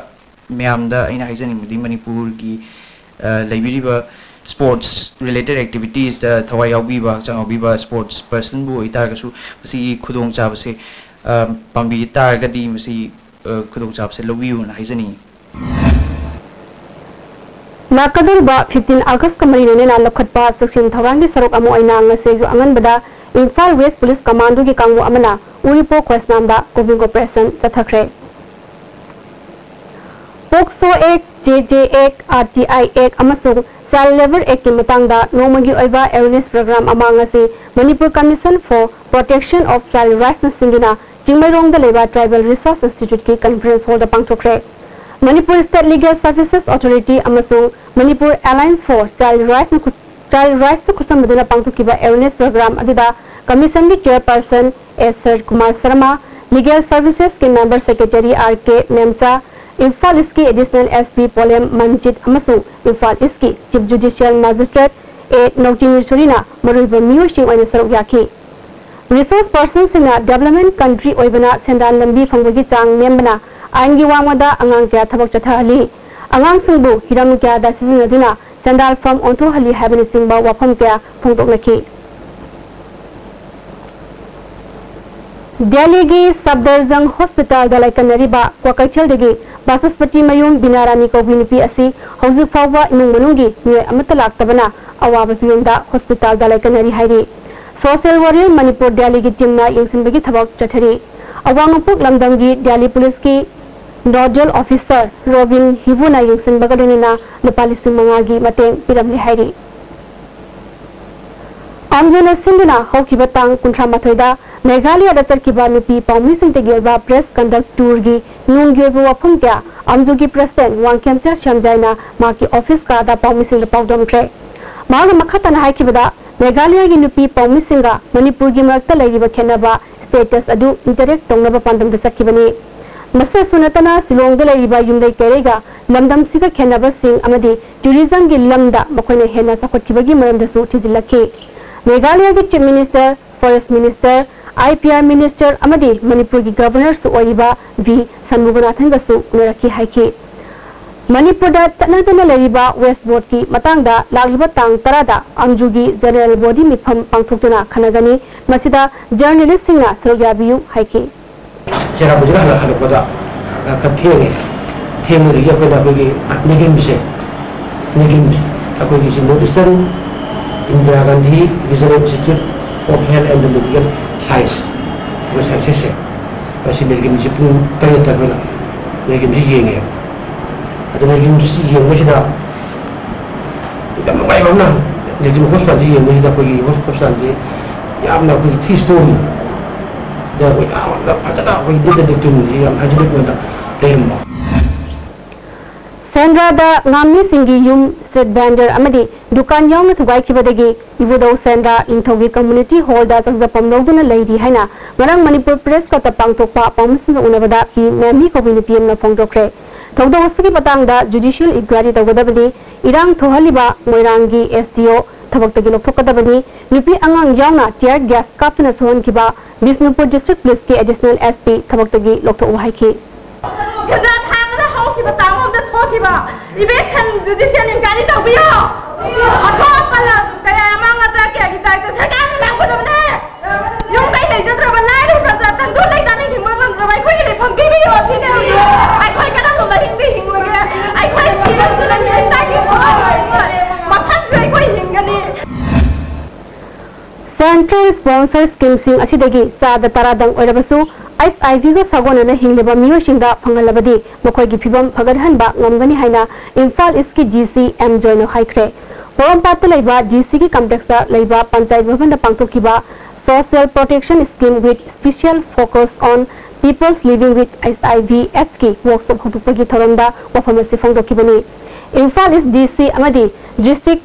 ꯃꯌꯥꯝꯗ ꯑꯩꯅ ꯍꯥꯏꯖꯅꯤꯡꯕꯗꯤ ꯃꯅꯤꯄꯨꯔꯒꯤ, ꯑ, ꯂꯩꯕꯤꯔꯤꯕ sports related activities ꯇ ꯊꯋꯥꯏ ꯌꯥꯎꯕꯤꯕ, ꯍꯛꯆꯥꯡ ꯌꯥꯎꯕꯤꯕ sports person ꯕꯨ ꯑꯣꯏꯇꯥꯔꯒꯁꯨ ꯃꯁꯤꯒꯤ ꯈꯨꯗꯣꯡꯆꯥꯕꯁꯦ, ꯑ, ꯄꯥꯝꯕꯤ ꯇꯥꯔꯒꯗꯤ ꯃꯁꯤ, ꯑ, ꯈꯨꯗꯣꯡꯆꯥꯕꯁꯦ ꯂꯧꯕꯤꯌꯨꯅ ꯍꯥꯏꯖꯅꯤꯡꯉꯤ꯫ ꯂꯥꯛꯀꯗꯧꯔꯤꯕ fifteen August ꯀ ꯃꯔꯤ ꯂꯩꯅꯅ ꯂꯧꯈꯠꯄ ꯆꯦꯛꯁꯤꯟ ꯊꯧꯔꯥꯡꯒꯤ ꯁꯔꯨꯛ ꯑꯃ ꯑꯣꯏꯅ ꯉꯁꯤ ꯑꯌꯨꯛ ꯑꯉꯟꯕꯗ ꯏꯝꯐꯥꯜ West Police Commando ꯒꯤ ꯀꯥꯡꯕꯨ ꯑꯃꯅ ꯎꯔꯤꯄꯣꯛ ꯈ꯭ꯋꯥꯏꯁꯅꯥꯝꯗ combing operation ꯆꯠꯊꯈ꯭ꯔꯦ꯫ POCSO Act, JJ Act, RTI Act ꯑꯃꯁꯨꯡ Child Labour Act ꯀꯤ ꯃꯇꯥꯡꯗ ꯅꯣꯡꯃꯒꯤ ꯑꯣꯏꯕ awareness program ꯑꯃ ꯉꯁꯤ Manipur Commission for Protection of Child Rights ꯅ ꯁꯤꯟꯗꯨꯅ ꯆꯤꯡꯃꯩꯔꯣꯡꯗ ꯂꯩꯕ Tribal Research Institute ꯀꯤ conference hall ꯗ ꯄꯥꯡꯊꯣꯛꯈ꯭ꯔꯦ꯫ Manipur State Legal Services Authority ꯑꯃꯁꯨꯡ Manipur Alliance for Child Rights ꯅ ꯈꯨꯠ-, Child Rights ꯅ ꯈꯨꯠꯁꯝꯅꯗꯨꯅ ꯄꯥꯡꯊꯣꯛꯈꯤꯕ awareness program ꯑꯗꯨꯗ Commission ꯒꯤ chairperson A shirt Kumar Sharma, Legal Services ꯀꯤ member secretary R K ꯃꯦꯝꯆꯥ, Imphal East ꯀꯤ Additional SP ꯄꯣꯂꯦꯝ ꯃꯟꯖꯤꯠ ꯑꯃꯁꯨꯡ ꯏꯝꯐꯥꯜ East ꯀꯤ Chief Judicial Magistrate A ꯅꯧꯇꯤꯅꯦꯁꯣꯔꯤꯅ ꯃꯔꯨꯑꯣꯏꯕ ꯃꯤꯑꯣꯏꯁꯤꯡ ꯑꯣꯏꯅ ꯁꯔꯨꯛ ꯌꯥꯈꯤ꯫ Resource person ꯁꯤꯡꯅ development country ꯑꯣꯏꯕꯅ ꯁꯦꯟꯗꯥꯟ ꯂꯝꯕꯤ ꯐꯪꯕꯒꯤ ꯆꯥꯡ ꯅꯦꯝꯕꯅ ꯑꯥꯏꯟꯒꯤ ꯋꯥꯡꯃꯗ ꯑꯉꯥꯡ ꯀꯌꯥ ꯊꯕꯛ ꯆꯠꯊꯍꯜꯂꯤ꯫ ꯑꯉꯥꯡꯁꯤꯡꯕꯨ ꯍꯤꯔꯝ ꯀꯌꯥꯗ ꯁꯤꯖꯤꯟꯅꯗꯨꯅ ꯁꯦꯟꯗꯥꯜ ꯐꯝ ꯑꯣꯟꯊꯣꯛꯍꯜꯂꯤ ꯍꯥꯏꯕꯅꯆꯤꯡꯕ ꯋꯥꯐꯝ ꯀꯌꯥ ꯐꯣꯡꯗꯣꯛꯅꯈꯤ꯫ ꯗꯦꯜꯂꯤꯒꯤ ꯁꯐꯗꯔꯖꯪ ꯍꯣꯁꯄꯤꯇꯥꯜꯗ ꯂꯥꯏꯀꯠꯅꯔꯤꯕ ꯀ꯭ꯋꯥꯀꯩꯊꯦꯜꯗꯒꯤ ꯕꯥꯆꯁꯄꯇꯤ ꯃꯌꯨꯝ ꯕꯤꯅꯥꯔꯥꯅꯤ ꯀꯧꯕꯤ ꯅꯨꯄꯤ ꯑꯁꯤ ꯍꯧꯖꯤꯛ ꯐꯥꯎꯕ ꯏꯃꯨꯡ ꯃꯅꯨꯡꯒꯤ ꯃꯤꯑꯣꯏ ꯑꯃꯠꯇ ꯂꯥꯛꯇꯕꯅ ꯑꯋꯥꯕ ꯐꯤꯚꯝꯗ ꯍꯣꯁꯄꯤꯇꯥꯜꯗ ꯂꯥꯏꯀꯠꯅꯔꯤ ꯍꯥꯏꯔꯤ꯫ Social Warrior ꯃꯅꯤꯄꯨꯔ ꯗꯦꯜꯂꯤꯒꯤ ꯇꯤꯝꯅ ꯌꯦꯡꯁꯤꯟꯕꯒꯤ ꯊꯕꯛ ꯆꯠꯊꯔꯤ꯫ ꯑꯋꯥꯡ ꯅꯣꯡꯄꯣꯛ ꯂꯝꯗꯝꯒꯤ ꯗꯦꯜꯂꯤ ꯄꯨꯂꯤꯁꯀꯤ Nodal Officer ꯔꯣꯕꯤꯟ ꯍꯤꯕꯨꯅ ꯌꯦꯡꯁꯤꯟꯕꯒ ꯂꯣꯏꯅꯅ ꯂꯨꯄꯥ ꯂꯤꯁꯤꯡ ꯃꯉꯥꯒꯤ ꯃꯇꯦꯡ ꯄꯤꯔꯝꯂꯦ ꯍꯥꯏꯔꯤ꯫ ꯑꯥꯝꯖꯨꯅ ꯁꯤꯟꯗꯨꯅ ꯍꯧꯈꯤꯕ ꯇꯥꯡ ꯀꯨꯟꯊ꯭ꯔꯥ ꯃꯥꯊꯣꯏꯗ ꯃꯦꯘꯥꯂꯌꯥꯗ ꯆꯠꯈꯤꯕ ꯅꯨꯄꯤ ꯄꯥꯎꯃꯤꯁꯤꯡꯇꯒꯤ ꯑꯣꯏꯕ press conduct tourꯒꯤ ꯅꯨꯡꯒꯤ ꯑꯣꯏꯕ ꯋꯥꯐꯝ ꯀꯌꯥ ꯑꯥꯝꯖꯨꯒꯤ president ꯋꯥꯡꯈꯦꯝꯆꯥ ꯁ꯭ꯌꯥꯝꯖꯥꯏꯅ ꯃꯍꯥꯛꯀꯤ office ꯀꯥꯗ ꯄꯥꯎꯃꯤꯁꯤꯡꯗ ꯄꯥꯎꯗꯝꯈ꯭ꯔꯦ꯫ ꯃꯍꯥꯛꯅ ꯃꯈꯥ ꯇꯥꯅ ꯍꯥꯏꯈꯤꯕꯗ, ꯃꯦꯘꯥꯂꯌꯥꯒꯤ ꯅꯨꯄꯤ ꯄꯥꯎꯃꯤꯁꯤꯡꯒ ꯃꯅꯤꯄꯨꯔꯒꯤ ꯃꯔꯛꯇ ꯂꯩꯔꯤꯕ ꯈꯦꯠꯅꯕ status ꯑꯗꯨ interact ꯇꯧꯅꯕ ꯄꯥꯟꯗꯝꯗ ꯆꯠꯈꯤꯕꯅꯤ꯫ ꯃꯁꯤꯗꯁꯨ ꯅꯠꯇꯅ ꯁꯤꯂꯣꯡꯗ ꯂꯩꯔꯤꯕ ꯌꯨꯝꯂꯩ ꯀꯩꯔꯩꯒ ꯂꯝꯗꯝꯁꯤꯒ ꯈꯦꯠꯅꯕꯁꯤꯡ ꯑꯃꯗꯤ tourismꯒꯤ ꯂꯝꯗ ꯃꯈꯣꯏꯅ ꯍꯦꯟꯅ ꯆꯥꯎꯈꯠꯈꯤꯕꯒꯤ ꯃꯔꯝꯗꯁꯨ ꯊꯤꯖꯤꯜꯂꯛꯈꯤ꯫ ꯃꯦꯘꯥꯂꯌꯥꯒꯤ Chief Minister, Forest Minister, I P R Minister ꯑꯃꯗꯤ ꯃꯅꯤꯄꯨꯔꯒꯤ Governorꯁꯨ ꯑꯣꯏꯔꯤꯕ ꯚꯤ ꯁꯟꯃꯨꯒꯅꯥꯊꯟꯒꯁꯨ ꯎꯅꯔꯛꯈꯤ ꯍꯥꯏꯈꯤ꯫ ꯃꯅꯤꯄꯨꯔꯗ ꯆꯠꯅꯗꯨꯅ ꯂꯩꯔꯤꯕ Waqf Boardꯀꯤ ꯃꯇꯥꯡꯗ ꯂꯥꯛꯂꯤꯕ ꯇꯥꯡ ꯇꯔꯥꯗ ꯑꯥꯝꯖꯨꯒꯤ General Body ꯃꯤꯐꯝ ꯄꯥꯡꯊꯣꯛꯇꯨꯅ ꯈꯟꯅꯒꯅꯤ꯫ ꯃꯁꯤꯗ journalistꯁꯤꯡꯅ ꯁꯔꯨꯛ ꯌꯥꯕꯤꯌꯨ ꯍꯥꯏꯈꯤ꯫ ꯆꯦꯔꯥꯄꯨꯟꯖꯤꯗ ꯍꯜꯂꯛ-, ꯍꯜꯂꯛꯄꯗ ꯈꯔ ꯊꯦꯡꯉꯦ꯫ ꯊꯦꯡꯕꯗꯒꯤ ꯑꯩꯈꯣꯏꯅ ꯑꯩꯈꯣꯏꯒꯤ ꯅꯤꯒꯤꯝꯁꯦ, ꯅꯤꯒꯤꯝ ꯑꯩꯈꯣꯏꯒꯤ ꯁꯤ North Eastern Indira Gandhi Regional Institute of Health and the Medical Science, ꯑꯩꯈꯣꯏ sciences ꯁꯦ, ꯃꯁꯤ ꯅꯤꯒꯤꯝꯁꯤ ꯄꯨꯡ ꯇꯔꯦꯠꯇ ꯑꯩꯈꯣꯏꯅ ꯅꯤꯒꯤꯝꯁꯤ ꯌꯦꯡꯉꯦ꯫ ꯑꯗꯨ ꯅꯤꯒꯤꯝꯁꯤ ꯌꯦꯡꯕꯁꯤꯗ ꯌꯥꯝ ꯅꯨꯡꯉꯥꯏꯕ ꯑꯃꯅ, ꯅꯤꯒꯤꯝ hospitalꯁꯤ ꯌꯦꯡꯕꯁꯤꯗ ꯑꯩꯈꯣꯏꯒꯤ hospitalꯁꯤ ꯌꯥꯝꯅ ꯑꯩꯈꯣꯏꯒꯤ three story ꯗ ꯑꯩꯈꯣꯏ ꯌꯥꯝꯅ ꯐꯖꯅ ꯑꯩꯈꯣꯏꯒꯤ neat and clean ꯁꯤ ꯌꯥꯝ hygienic ꯑꯣꯏꯅ ꯂꯩꯔꯝꯕ꯫ ꯁꯦꯟꯗ꯭ꯔꯥꯗ ꯉꯥꯃꯤꯁꯤꯡꯒꯤ ꯌꯨꯝ, street vendor ꯑꯃꯗꯤ ꯗꯨꯀꯥꯟ ꯌꯥꯎꯅ ꯊꯨꯒꯥꯏꯈꯤꯕꯗꯒꯤ ꯏꯕꯨꯙꯧ ꯁꯦꯟꯗ꯭ꯔꯥ ꯅꯤꯡꯊꯧꯒꯤ community hallꯗ ꯆꯪꯖꯐꯝ ꯂꯧꯗꯨꯅ ꯂꯩꯔꯤ ꯍꯥꯏꯅ ꯉꯔꯥꯡ ꯃꯅꯤꯄꯨꯔ Press Clubꯇ ꯄꯥꯡꯊꯣꯛꯄ ꯄꯥꯎꯃꯤꯁꯤꯡꯒ ꯎꯅꯕꯗ ꯐꯤ ꯃꯦꯝꯃꯤ ꯀꯧꯕꯤ ꯅꯨꯄꯤ ꯑꯃꯅ ꯐꯣꯡꯗꯣꯛꯈ꯭ꯔꯦ꯫ ꯊꯧꯗꯣꯛ ꯑꯁꯤꯒꯤ ꯃꯇꯥꯡꯗ judicial inquiry ꯇꯧꯒꯗꯕꯅꯤ, ꯏꯔꯥꯡ ꯊꯣꯛꯍꯜꯂꯤꯕ ꯃꯣꯏꯔꯥꯡꯒꯤ S D O ꯊꯕꯛꯇꯒꯤ ꯂꯧꯊꯣꯛꯀꯗꯕꯅꯤ, ꯅꯨꯄꯤ ꯑꯉꯥꯡ ꯌꯥꯎꯅ tear gas ꯀꯥꯞꯇꯨꯅ ꯁꯣꯛꯍꯟꯈꯤꯕ Bishnupur District Policeꯀꯤ Additional S P ꯊꯕꯛꯇꯒꯤ ꯂꯧꯊꯣꯛꯎ ꯍꯥꯏꯈꯤ꯫ ꯁꯦꯟꯗ꯭ꯔꯥ ꯊꯥꯡꯒꯗ ꯍꯧꯈꯤꯕ ꯇꯥꯡ ꯑꯃꯗ ꯊꯣꯛꯈꯤꯕ eviction judicial inquiry ꯇꯧꯕꯤꯌꯨ꯫ ꯑꯊꯣꯛ ꯑꯄꯜ ꯀꯌꯥ ꯑꯃꯥꯡ ꯑꯇꯥ ꯀꯌꯥꯒꯤ ꯗꯥꯏꯇ ꯁꯔꯀꯥꯔꯅ ꯂꯧꯒꯗꯕꯅꯦ꯫ ꯌꯨꯝ ꯀꯩ ꯂꯩꯖꯗ꯭ꯔꯕ ꯂꯥꯏꯔꯕ ꯄ꯭ꯔꯖꯥ ꯇꯪꯗꯨ ꯂꯩꯇꯥꯅ ꯍꯤꯡꯕ ꯉꯝꯗ꯭ꯔꯕ ꯑꯩꯈꯣꯏꯒꯤ ꯂꯩꯐꯝ ꯄꯤꯕꯤꯌꯨ ꯁꯤꯅꯦ ꯍꯧꯖꯤꯛ꯫ ꯑꯩꯈꯣꯏ ꯀꯔꯝꯕ ꯃꯍꯤꯡꯗ ꯍꯤꯡꯉꯨꯔꯒꯦ? ꯑꯩꯈꯣꯏ ꯁꯤꯔꯁꯨ ꯂꯩꯇꯥꯒꯤ ꯁꯨꯡꯍꯜꯂꯣꯏ꯫ ꯃꯐꯝꯁꯤꯗ ꯑꯩꯈꯣꯏ ꯍꯤꯡꯒꯅꯤ꯫ Central sponsor schemeꯁꯤꯡ ꯑꯁꯤꯗꯒꯤ ꯆꯥꯗ ꯇꯔꯥꯗꯪ ꯑꯣꯏꯔꯕꯁꯨ ꯑꯩꯆ ꯑꯥꯏ ꯚꯤꯒ ꯁꯥꯒꯣꯟꯅꯅ ꯍꯤꯡꯂꯤꯕ ꯃꯤꯑꯣꯏꯁꯤꯡꯗ ꯐꯪꯍꯜꯂꯕꯗꯤ ꯃꯈꯣꯏꯒꯤ ꯐꯤꯕꯝ ꯐꯒꯠꯍꯟꯕ ꯉꯝꯒꯅꯤ ꯍꯥꯏꯅ ꯏꯝꯐꯥꯜ ꯏꯁꯀꯤ ꯗꯤ ꯁꯤ ꯑꯦꯝ ꯖꯣꯏꯅ ꯍꯥꯏꯈ꯭ꯔꯦ꯫ ꯄꯣꯔꯣꯝꯄꯥꯠꯇ ꯂꯩꯕ ꯗꯤ ꯁꯤꯒꯤ ꯀꯝꯄ꯭ꯂꯦꯛꯁꯇ ꯂꯩꯕ ꯄꯟꯆꯥꯌꯠ ꯚꯕꯟꯗ ꯄꯥꯡꯊꯣꯛꯈꯤꯕ Social Protection Scheme with Special Focus on Peoples Living with H I V AIDS ꯀꯤ ꯋꯥꯔꯛꯁꯣꯞ ꯍꯧꯗꯣꯛꯄꯒꯤ ꯊꯧꯔꯝꯗ ꯋꯥꯐꯝ ꯑꯁꯤ ꯐꯣꯡꯗꯣꯛꯈꯤꯕꯅꯤ꯫ ꯏꯝꯐꯥꯜ ꯏꯁ ꯗꯤ ꯁꯤ ꯑꯃꯗꯤ ꯗꯤꯁꯇ꯭ꯔꯤꯛ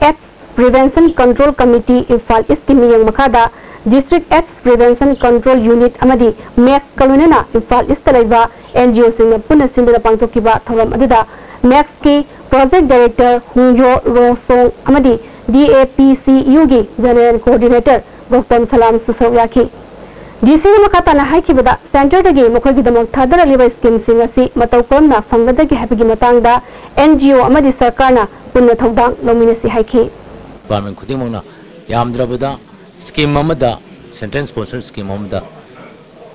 ꯑꯦꯠꯁ ꯄ꯭ꯔꯤꯚꯦꯟꯁꯟ ꯀꯟꯇ꯭ꯔꯣꯜ ꯀꯃꯤꯇꯤ ꯏꯝꯐꯥꯜ ꯏꯁꯀꯤ ꯃꯤꯠꯌꯦꯡ ꯃꯈꯥꯗ ꯗꯤꯁꯇ꯭ꯔꯤꯛ ꯑꯦꯠꯁ ꯄ꯭ꯔꯤꯚꯦꯟꯁꯟ ꯀꯟꯇ꯭ꯔꯣꯜ ꯌꯨꯅꯤꯠ ꯑꯃꯗꯤ ꯃꯦꯛꯁꯀ ꯂꯣꯏꯅꯅ ꯏꯝꯐꯥꯜ ꯏꯁꯇ ꯂꯩꯕ ꯑꯦꯟ ꯖꯤ ꯑꯣꯁꯤꯡꯅ ꯄꯨꯟꯅ ꯁꯤꯟꯗꯨꯅ ꯄꯥꯡꯊꯣꯛꯈꯤꯕ ꯊꯧꯔꯝ ꯑꯗꯨꯗ ꯃꯦꯛꯁꯀꯤ ꯄ꯭ꯔꯣꯖꯦꯛ ꯗꯥꯏꯔꯦꯛꯇꯔ ꯍꯨꯡꯌꯣ ꯔꯣ ꯁꯣꯡ ꯑꯃꯗꯤ ꯗꯤ ꯑꯦ ꯄꯤ ꯁꯤ ꯌꯨꯒꯤ ꯖꯦꯅꯔꯦꯜ ꯀꯣꯑꯣꯔꯗꯤꯅꯦꯇꯔ ꯒꯧꯇꯝ ꯁꯂꯥꯝꯁꯨ ꯁꯔꯨꯛ ꯌꯥꯈꯤ꯫ ꯗꯤ ꯁꯤꯅ ꯃꯈꯥ ꯇꯥꯅ ꯍꯥꯏꯈꯤꯕꯗ, ꯁꯦꯟꯇꯔꯗꯒꯤ ꯃꯈꯣꯏꯒꯤꯗꯃꯛ ꯊꯥꯗꯔꯛꯂꯤꯕ ꯁ꯭ꯀꯤꯝꯁꯤꯡ ꯑꯁꯤ ꯃꯇꯧ ꯀꯔꯝꯅ ꯐꯪꯒꯗꯒꯦ ꯍꯥꯏꯕꯒꯤ ꯃꯇꯥꯡꯗ ꯑꯦꯟ ꯖꯤ ꯑꯣ ꯑꯃꯗꯤ ꯁꯔꯀꯥꯔꯅ ꯄꯨꯟꯅ ꯊꯧꯗꯥꯡ ꯂꯧꯃꯤꯟꯅꯁꯤ ꯍꯥꯏꯈꯤ꯫ ꯗꯤꯄꯥꯔꯠꯃꯦꯟ ꯈꯨꯗꯤꯡꯃꯛꯅ ꯌꯥꯝꯗ꯭ꯔꯕꯗ ꯁ꯭ꯀꯤꯝ ꯑꯃꯗ, ꯁꯦꯟꯇ꯭ꯔꯦꯜ ꯁ꯭ꯄꯣꯟꯁꯔ ꯁ꯭ꯀꯤꯝ ꯑꯃꯗ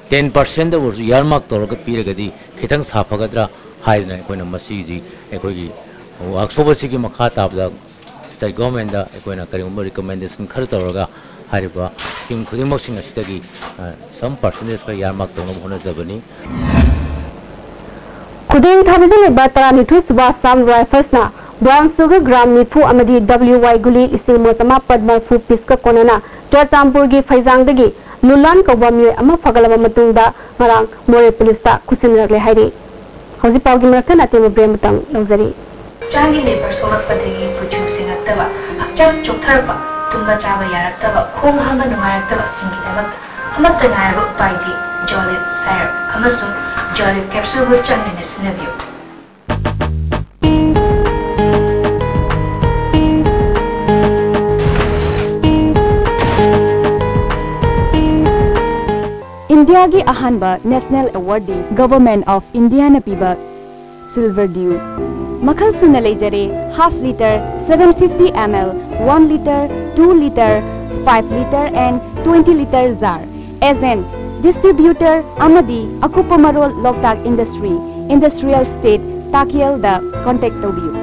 ꯇꯦꯟ ꯄꯥꯔꯁꯦꯟꯗ ꯑꯣꯏꯔꯁꯨ ꯏꯌꯥꯔꯃꯥꯔꯛ ꯇꯧꯔꯒ ꯄꯤꯔꯒꯗꯤ ꯈꯤꯇꯪ ꯁꯥꯐꯒꯗ꯭ꯔꯥ ꯍꯥꯏꯗꯅ ꯑꯩꯈꯣꯏꯅ ꯃꯁꯤꯒꯤ ꯑꯩꯈꯣꯏꯒꯤ ꯋꯥꯔꯛꯁꯣꯞ ꯑꯁꯤꯒꯤ ꯃꯈꯥ ꯇꯥꯕꯗ ꯁ꯭ꯇꯦꯠ ꯒꯣꯔꯃꯦꯟꯗ ꯑꯩꯈꯣꯏꯅ ꯀꯔꯤꯒꯨꯝꯕ ꯔꯤꯀꯃꯦꯟꯗꯦꯁꯟ ꯈꯔ ꯇꯧꯔꯒ ꯍꯥꯏꯔꯤꯕ ꯁ꯭ꯀꯤꯝ ꯈꯨꯗꯤꯡꯃꯛꯁꯤꯡ ꯑꯁꯤꯗꯒꯤ, ꯑ, some percentage ꯈꯔ ꯏꯌꯥꯔꯃꯥꯔꯛ ꯇꯧꯅꯕ ꯍꯣꯠꯅꯖꯕꯅꯤ꯫ ꯈꯨꯗꯦꯡ ꯊꯥꯕꯤꯗ ꯂꯩꯕ ꯇꯔꯥꯅꯤꯊꯣꯏ ꯁꯨꯕ ꯑꯁꯥꯝ ꯔꯥꯏꯐꯜꯁꯅ ꯕ꯭ꯔꯥꯎꯟ ꯁꯨꯒꯔ ꯒ꯭ꯔꯥꯝ ꯅꯤꯐꯨ ꯑꯃꯗꯤ ꯗꯕ꯭ꯂꯤꯎ ꯋꯥꯏ ꯒꯨꯂꯤ ꯂꯤꯁꯤꯡ ꯑꯃ ꯆꯃꯥꯄꯟ ꯃꯔꯤꯐꯨ ꯄꯤꯁꯀ ꯀꯣꯟꯅꯅ ꯆꯨꯔꯆꯥꯟꯄꯨꯔꯒꯤ ꯐꯩꯖꯥꯡꯗꯒꯤ ꯂꯨꯂꯥꯟ ꯀꯧꯕ ꯃꯤꯑꯣꯏ ꯑꯃ ꯐꯒꯠꯂꯕ ꯃꯇꯨꯡꯗ ꯉꯔꯥꯡ ꯃꯣꯔꯦ ꯄꯨꯂꯤꯁꯇ ꯈꯨꯠꯁꯤꯟꯅꯔꯛꯂꯦ ꯍꯥꯏꯔꯤ꯫ ꯍꯧꯖꯤꯛ ꯄꯥꯎꯒꯤ ꯃꯔꯛꯇ ꯅꯥꯇꯦꯝ ꯃꯕ꯭ꯔꯦ ꯑꯃꯇꯪ ꯂꯧꯖꯔꯤ꯫ ꯍꯛꯆꯥꯡꯒꯤ ꯂꯦꯕꯔ ꯁꯣꯛꯂꯛꯄꯗꯒꯤ ꯀꯨꯆꯨ ꯁꯦꯡꯉꯛꯇꯕ, ꯍꯛꯆꯥꯡ ꯆꯣꯛꯊꯔꯛꯄ, ꯇꯨꯝꯕ ꯆꯥꯕ ꯌꯥꯔꯛꯇꯕ, ꯈꯣꯡ ꯍꯥꯝꯕ ꯅꯨꯡꯉꯥꯏꯔꯛꯇꯕꯁꯤꯡꯒꯤꯗꯃꯛꯇ ꯑꯃꯠꯇ ꯉꯥꯏꯔꯕ ꯎꯄꯥꯏꯗꯤ ꯖꯣꯂꯤꯞ ꯁꯥꯏꯔꯞ ꯑꯃꯁꯨꯡ ꯖꯣꯂꯤꯞ ꯀꯦꯞꯁꯨꯜꯕꯨ ꯆꯥꯡ ꯅꯥꯏꯅ ꯁꯤꯖꯤꯟꯅꯕꯤꯌꯨ꯫ ꯏꯟꯗꯤꯌꯥꯒꯤ ꯑꯍꯥꯟꯕ ꯅꯦꯁꯅꯦꯜ ꯑꯦꯋꯥꯔꯗꯤ ꯒꯚꯔꯟꯃꯦꯟꯠ ꯑꯣꯐ ꯏꯟꯗꯤꯌꯥꯅ ꯄꯤꯕ ꯁꯤꯜꯚꯔ ꯗ꯭ꯌꯨ꯫ ꯃꯈꯜ ꯁꯨꯅ ꯂꯩꯖꯔꯦ, half litre, seven fifty ml, one litre, two litre, five litre and twenty litre jar꯫ Agent, distributor ꯑꯃꯗꯤ ꯑꯀꯨꯞꯄ ꯃꯔꯣꯜ ꯂꯣꯛꯇꯥꯛ ꯏꯟꯗꯁꯇ꯭ꯔꯤ, ꯏꯟꯗꯁꯇ꯭ꯔꯤꯌꯦꯜ ꯁ꯭ꯇꯦꯠ, ꯇꯥꯀꯦꯜꯗ ꯀꯣꯟꯇꯦꯛ ꯇꯧꯕꯤꯌꯨ꯫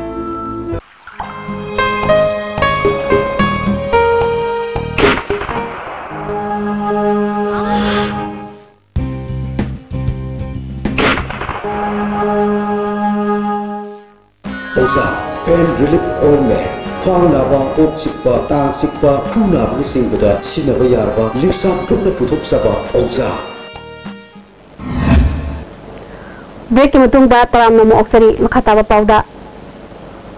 Relief Ointment, ꯈ꯭ꯋꯥꯡ ꯅꯥꯕ, ꯀꯣꯛ ꯆꯤꯛꯄ, ꯇꯥꯡ ꯆꯤꯛꯄ, ꯈꯨ ꯅꯥꯕꯅꯆꯤꯡꯕꯗ ꯁꯤꯖꯤꯟꯅꯕ ꯌꯥꯔꯕ ꯂꯤꯞꯁꯥꯡ ꯒ꯭ꯔꯨꯞꯅ ꯄꯨꯊꯣꯛꯆꯕ ꯑꯣꯖꯥ꯫ ꯕ꯭ꯔꯦꯛꯀꯤ ꯃꯇꯨꯡꯗ ꯇꯔꯥꯝꯅ ꯑꯃꯨꯛ ꯑꯣꯛꯆꯔꯤ꯫ ꯃꯈꯥ ꯇꯥꯕ ꯄꯥꯎꯗ,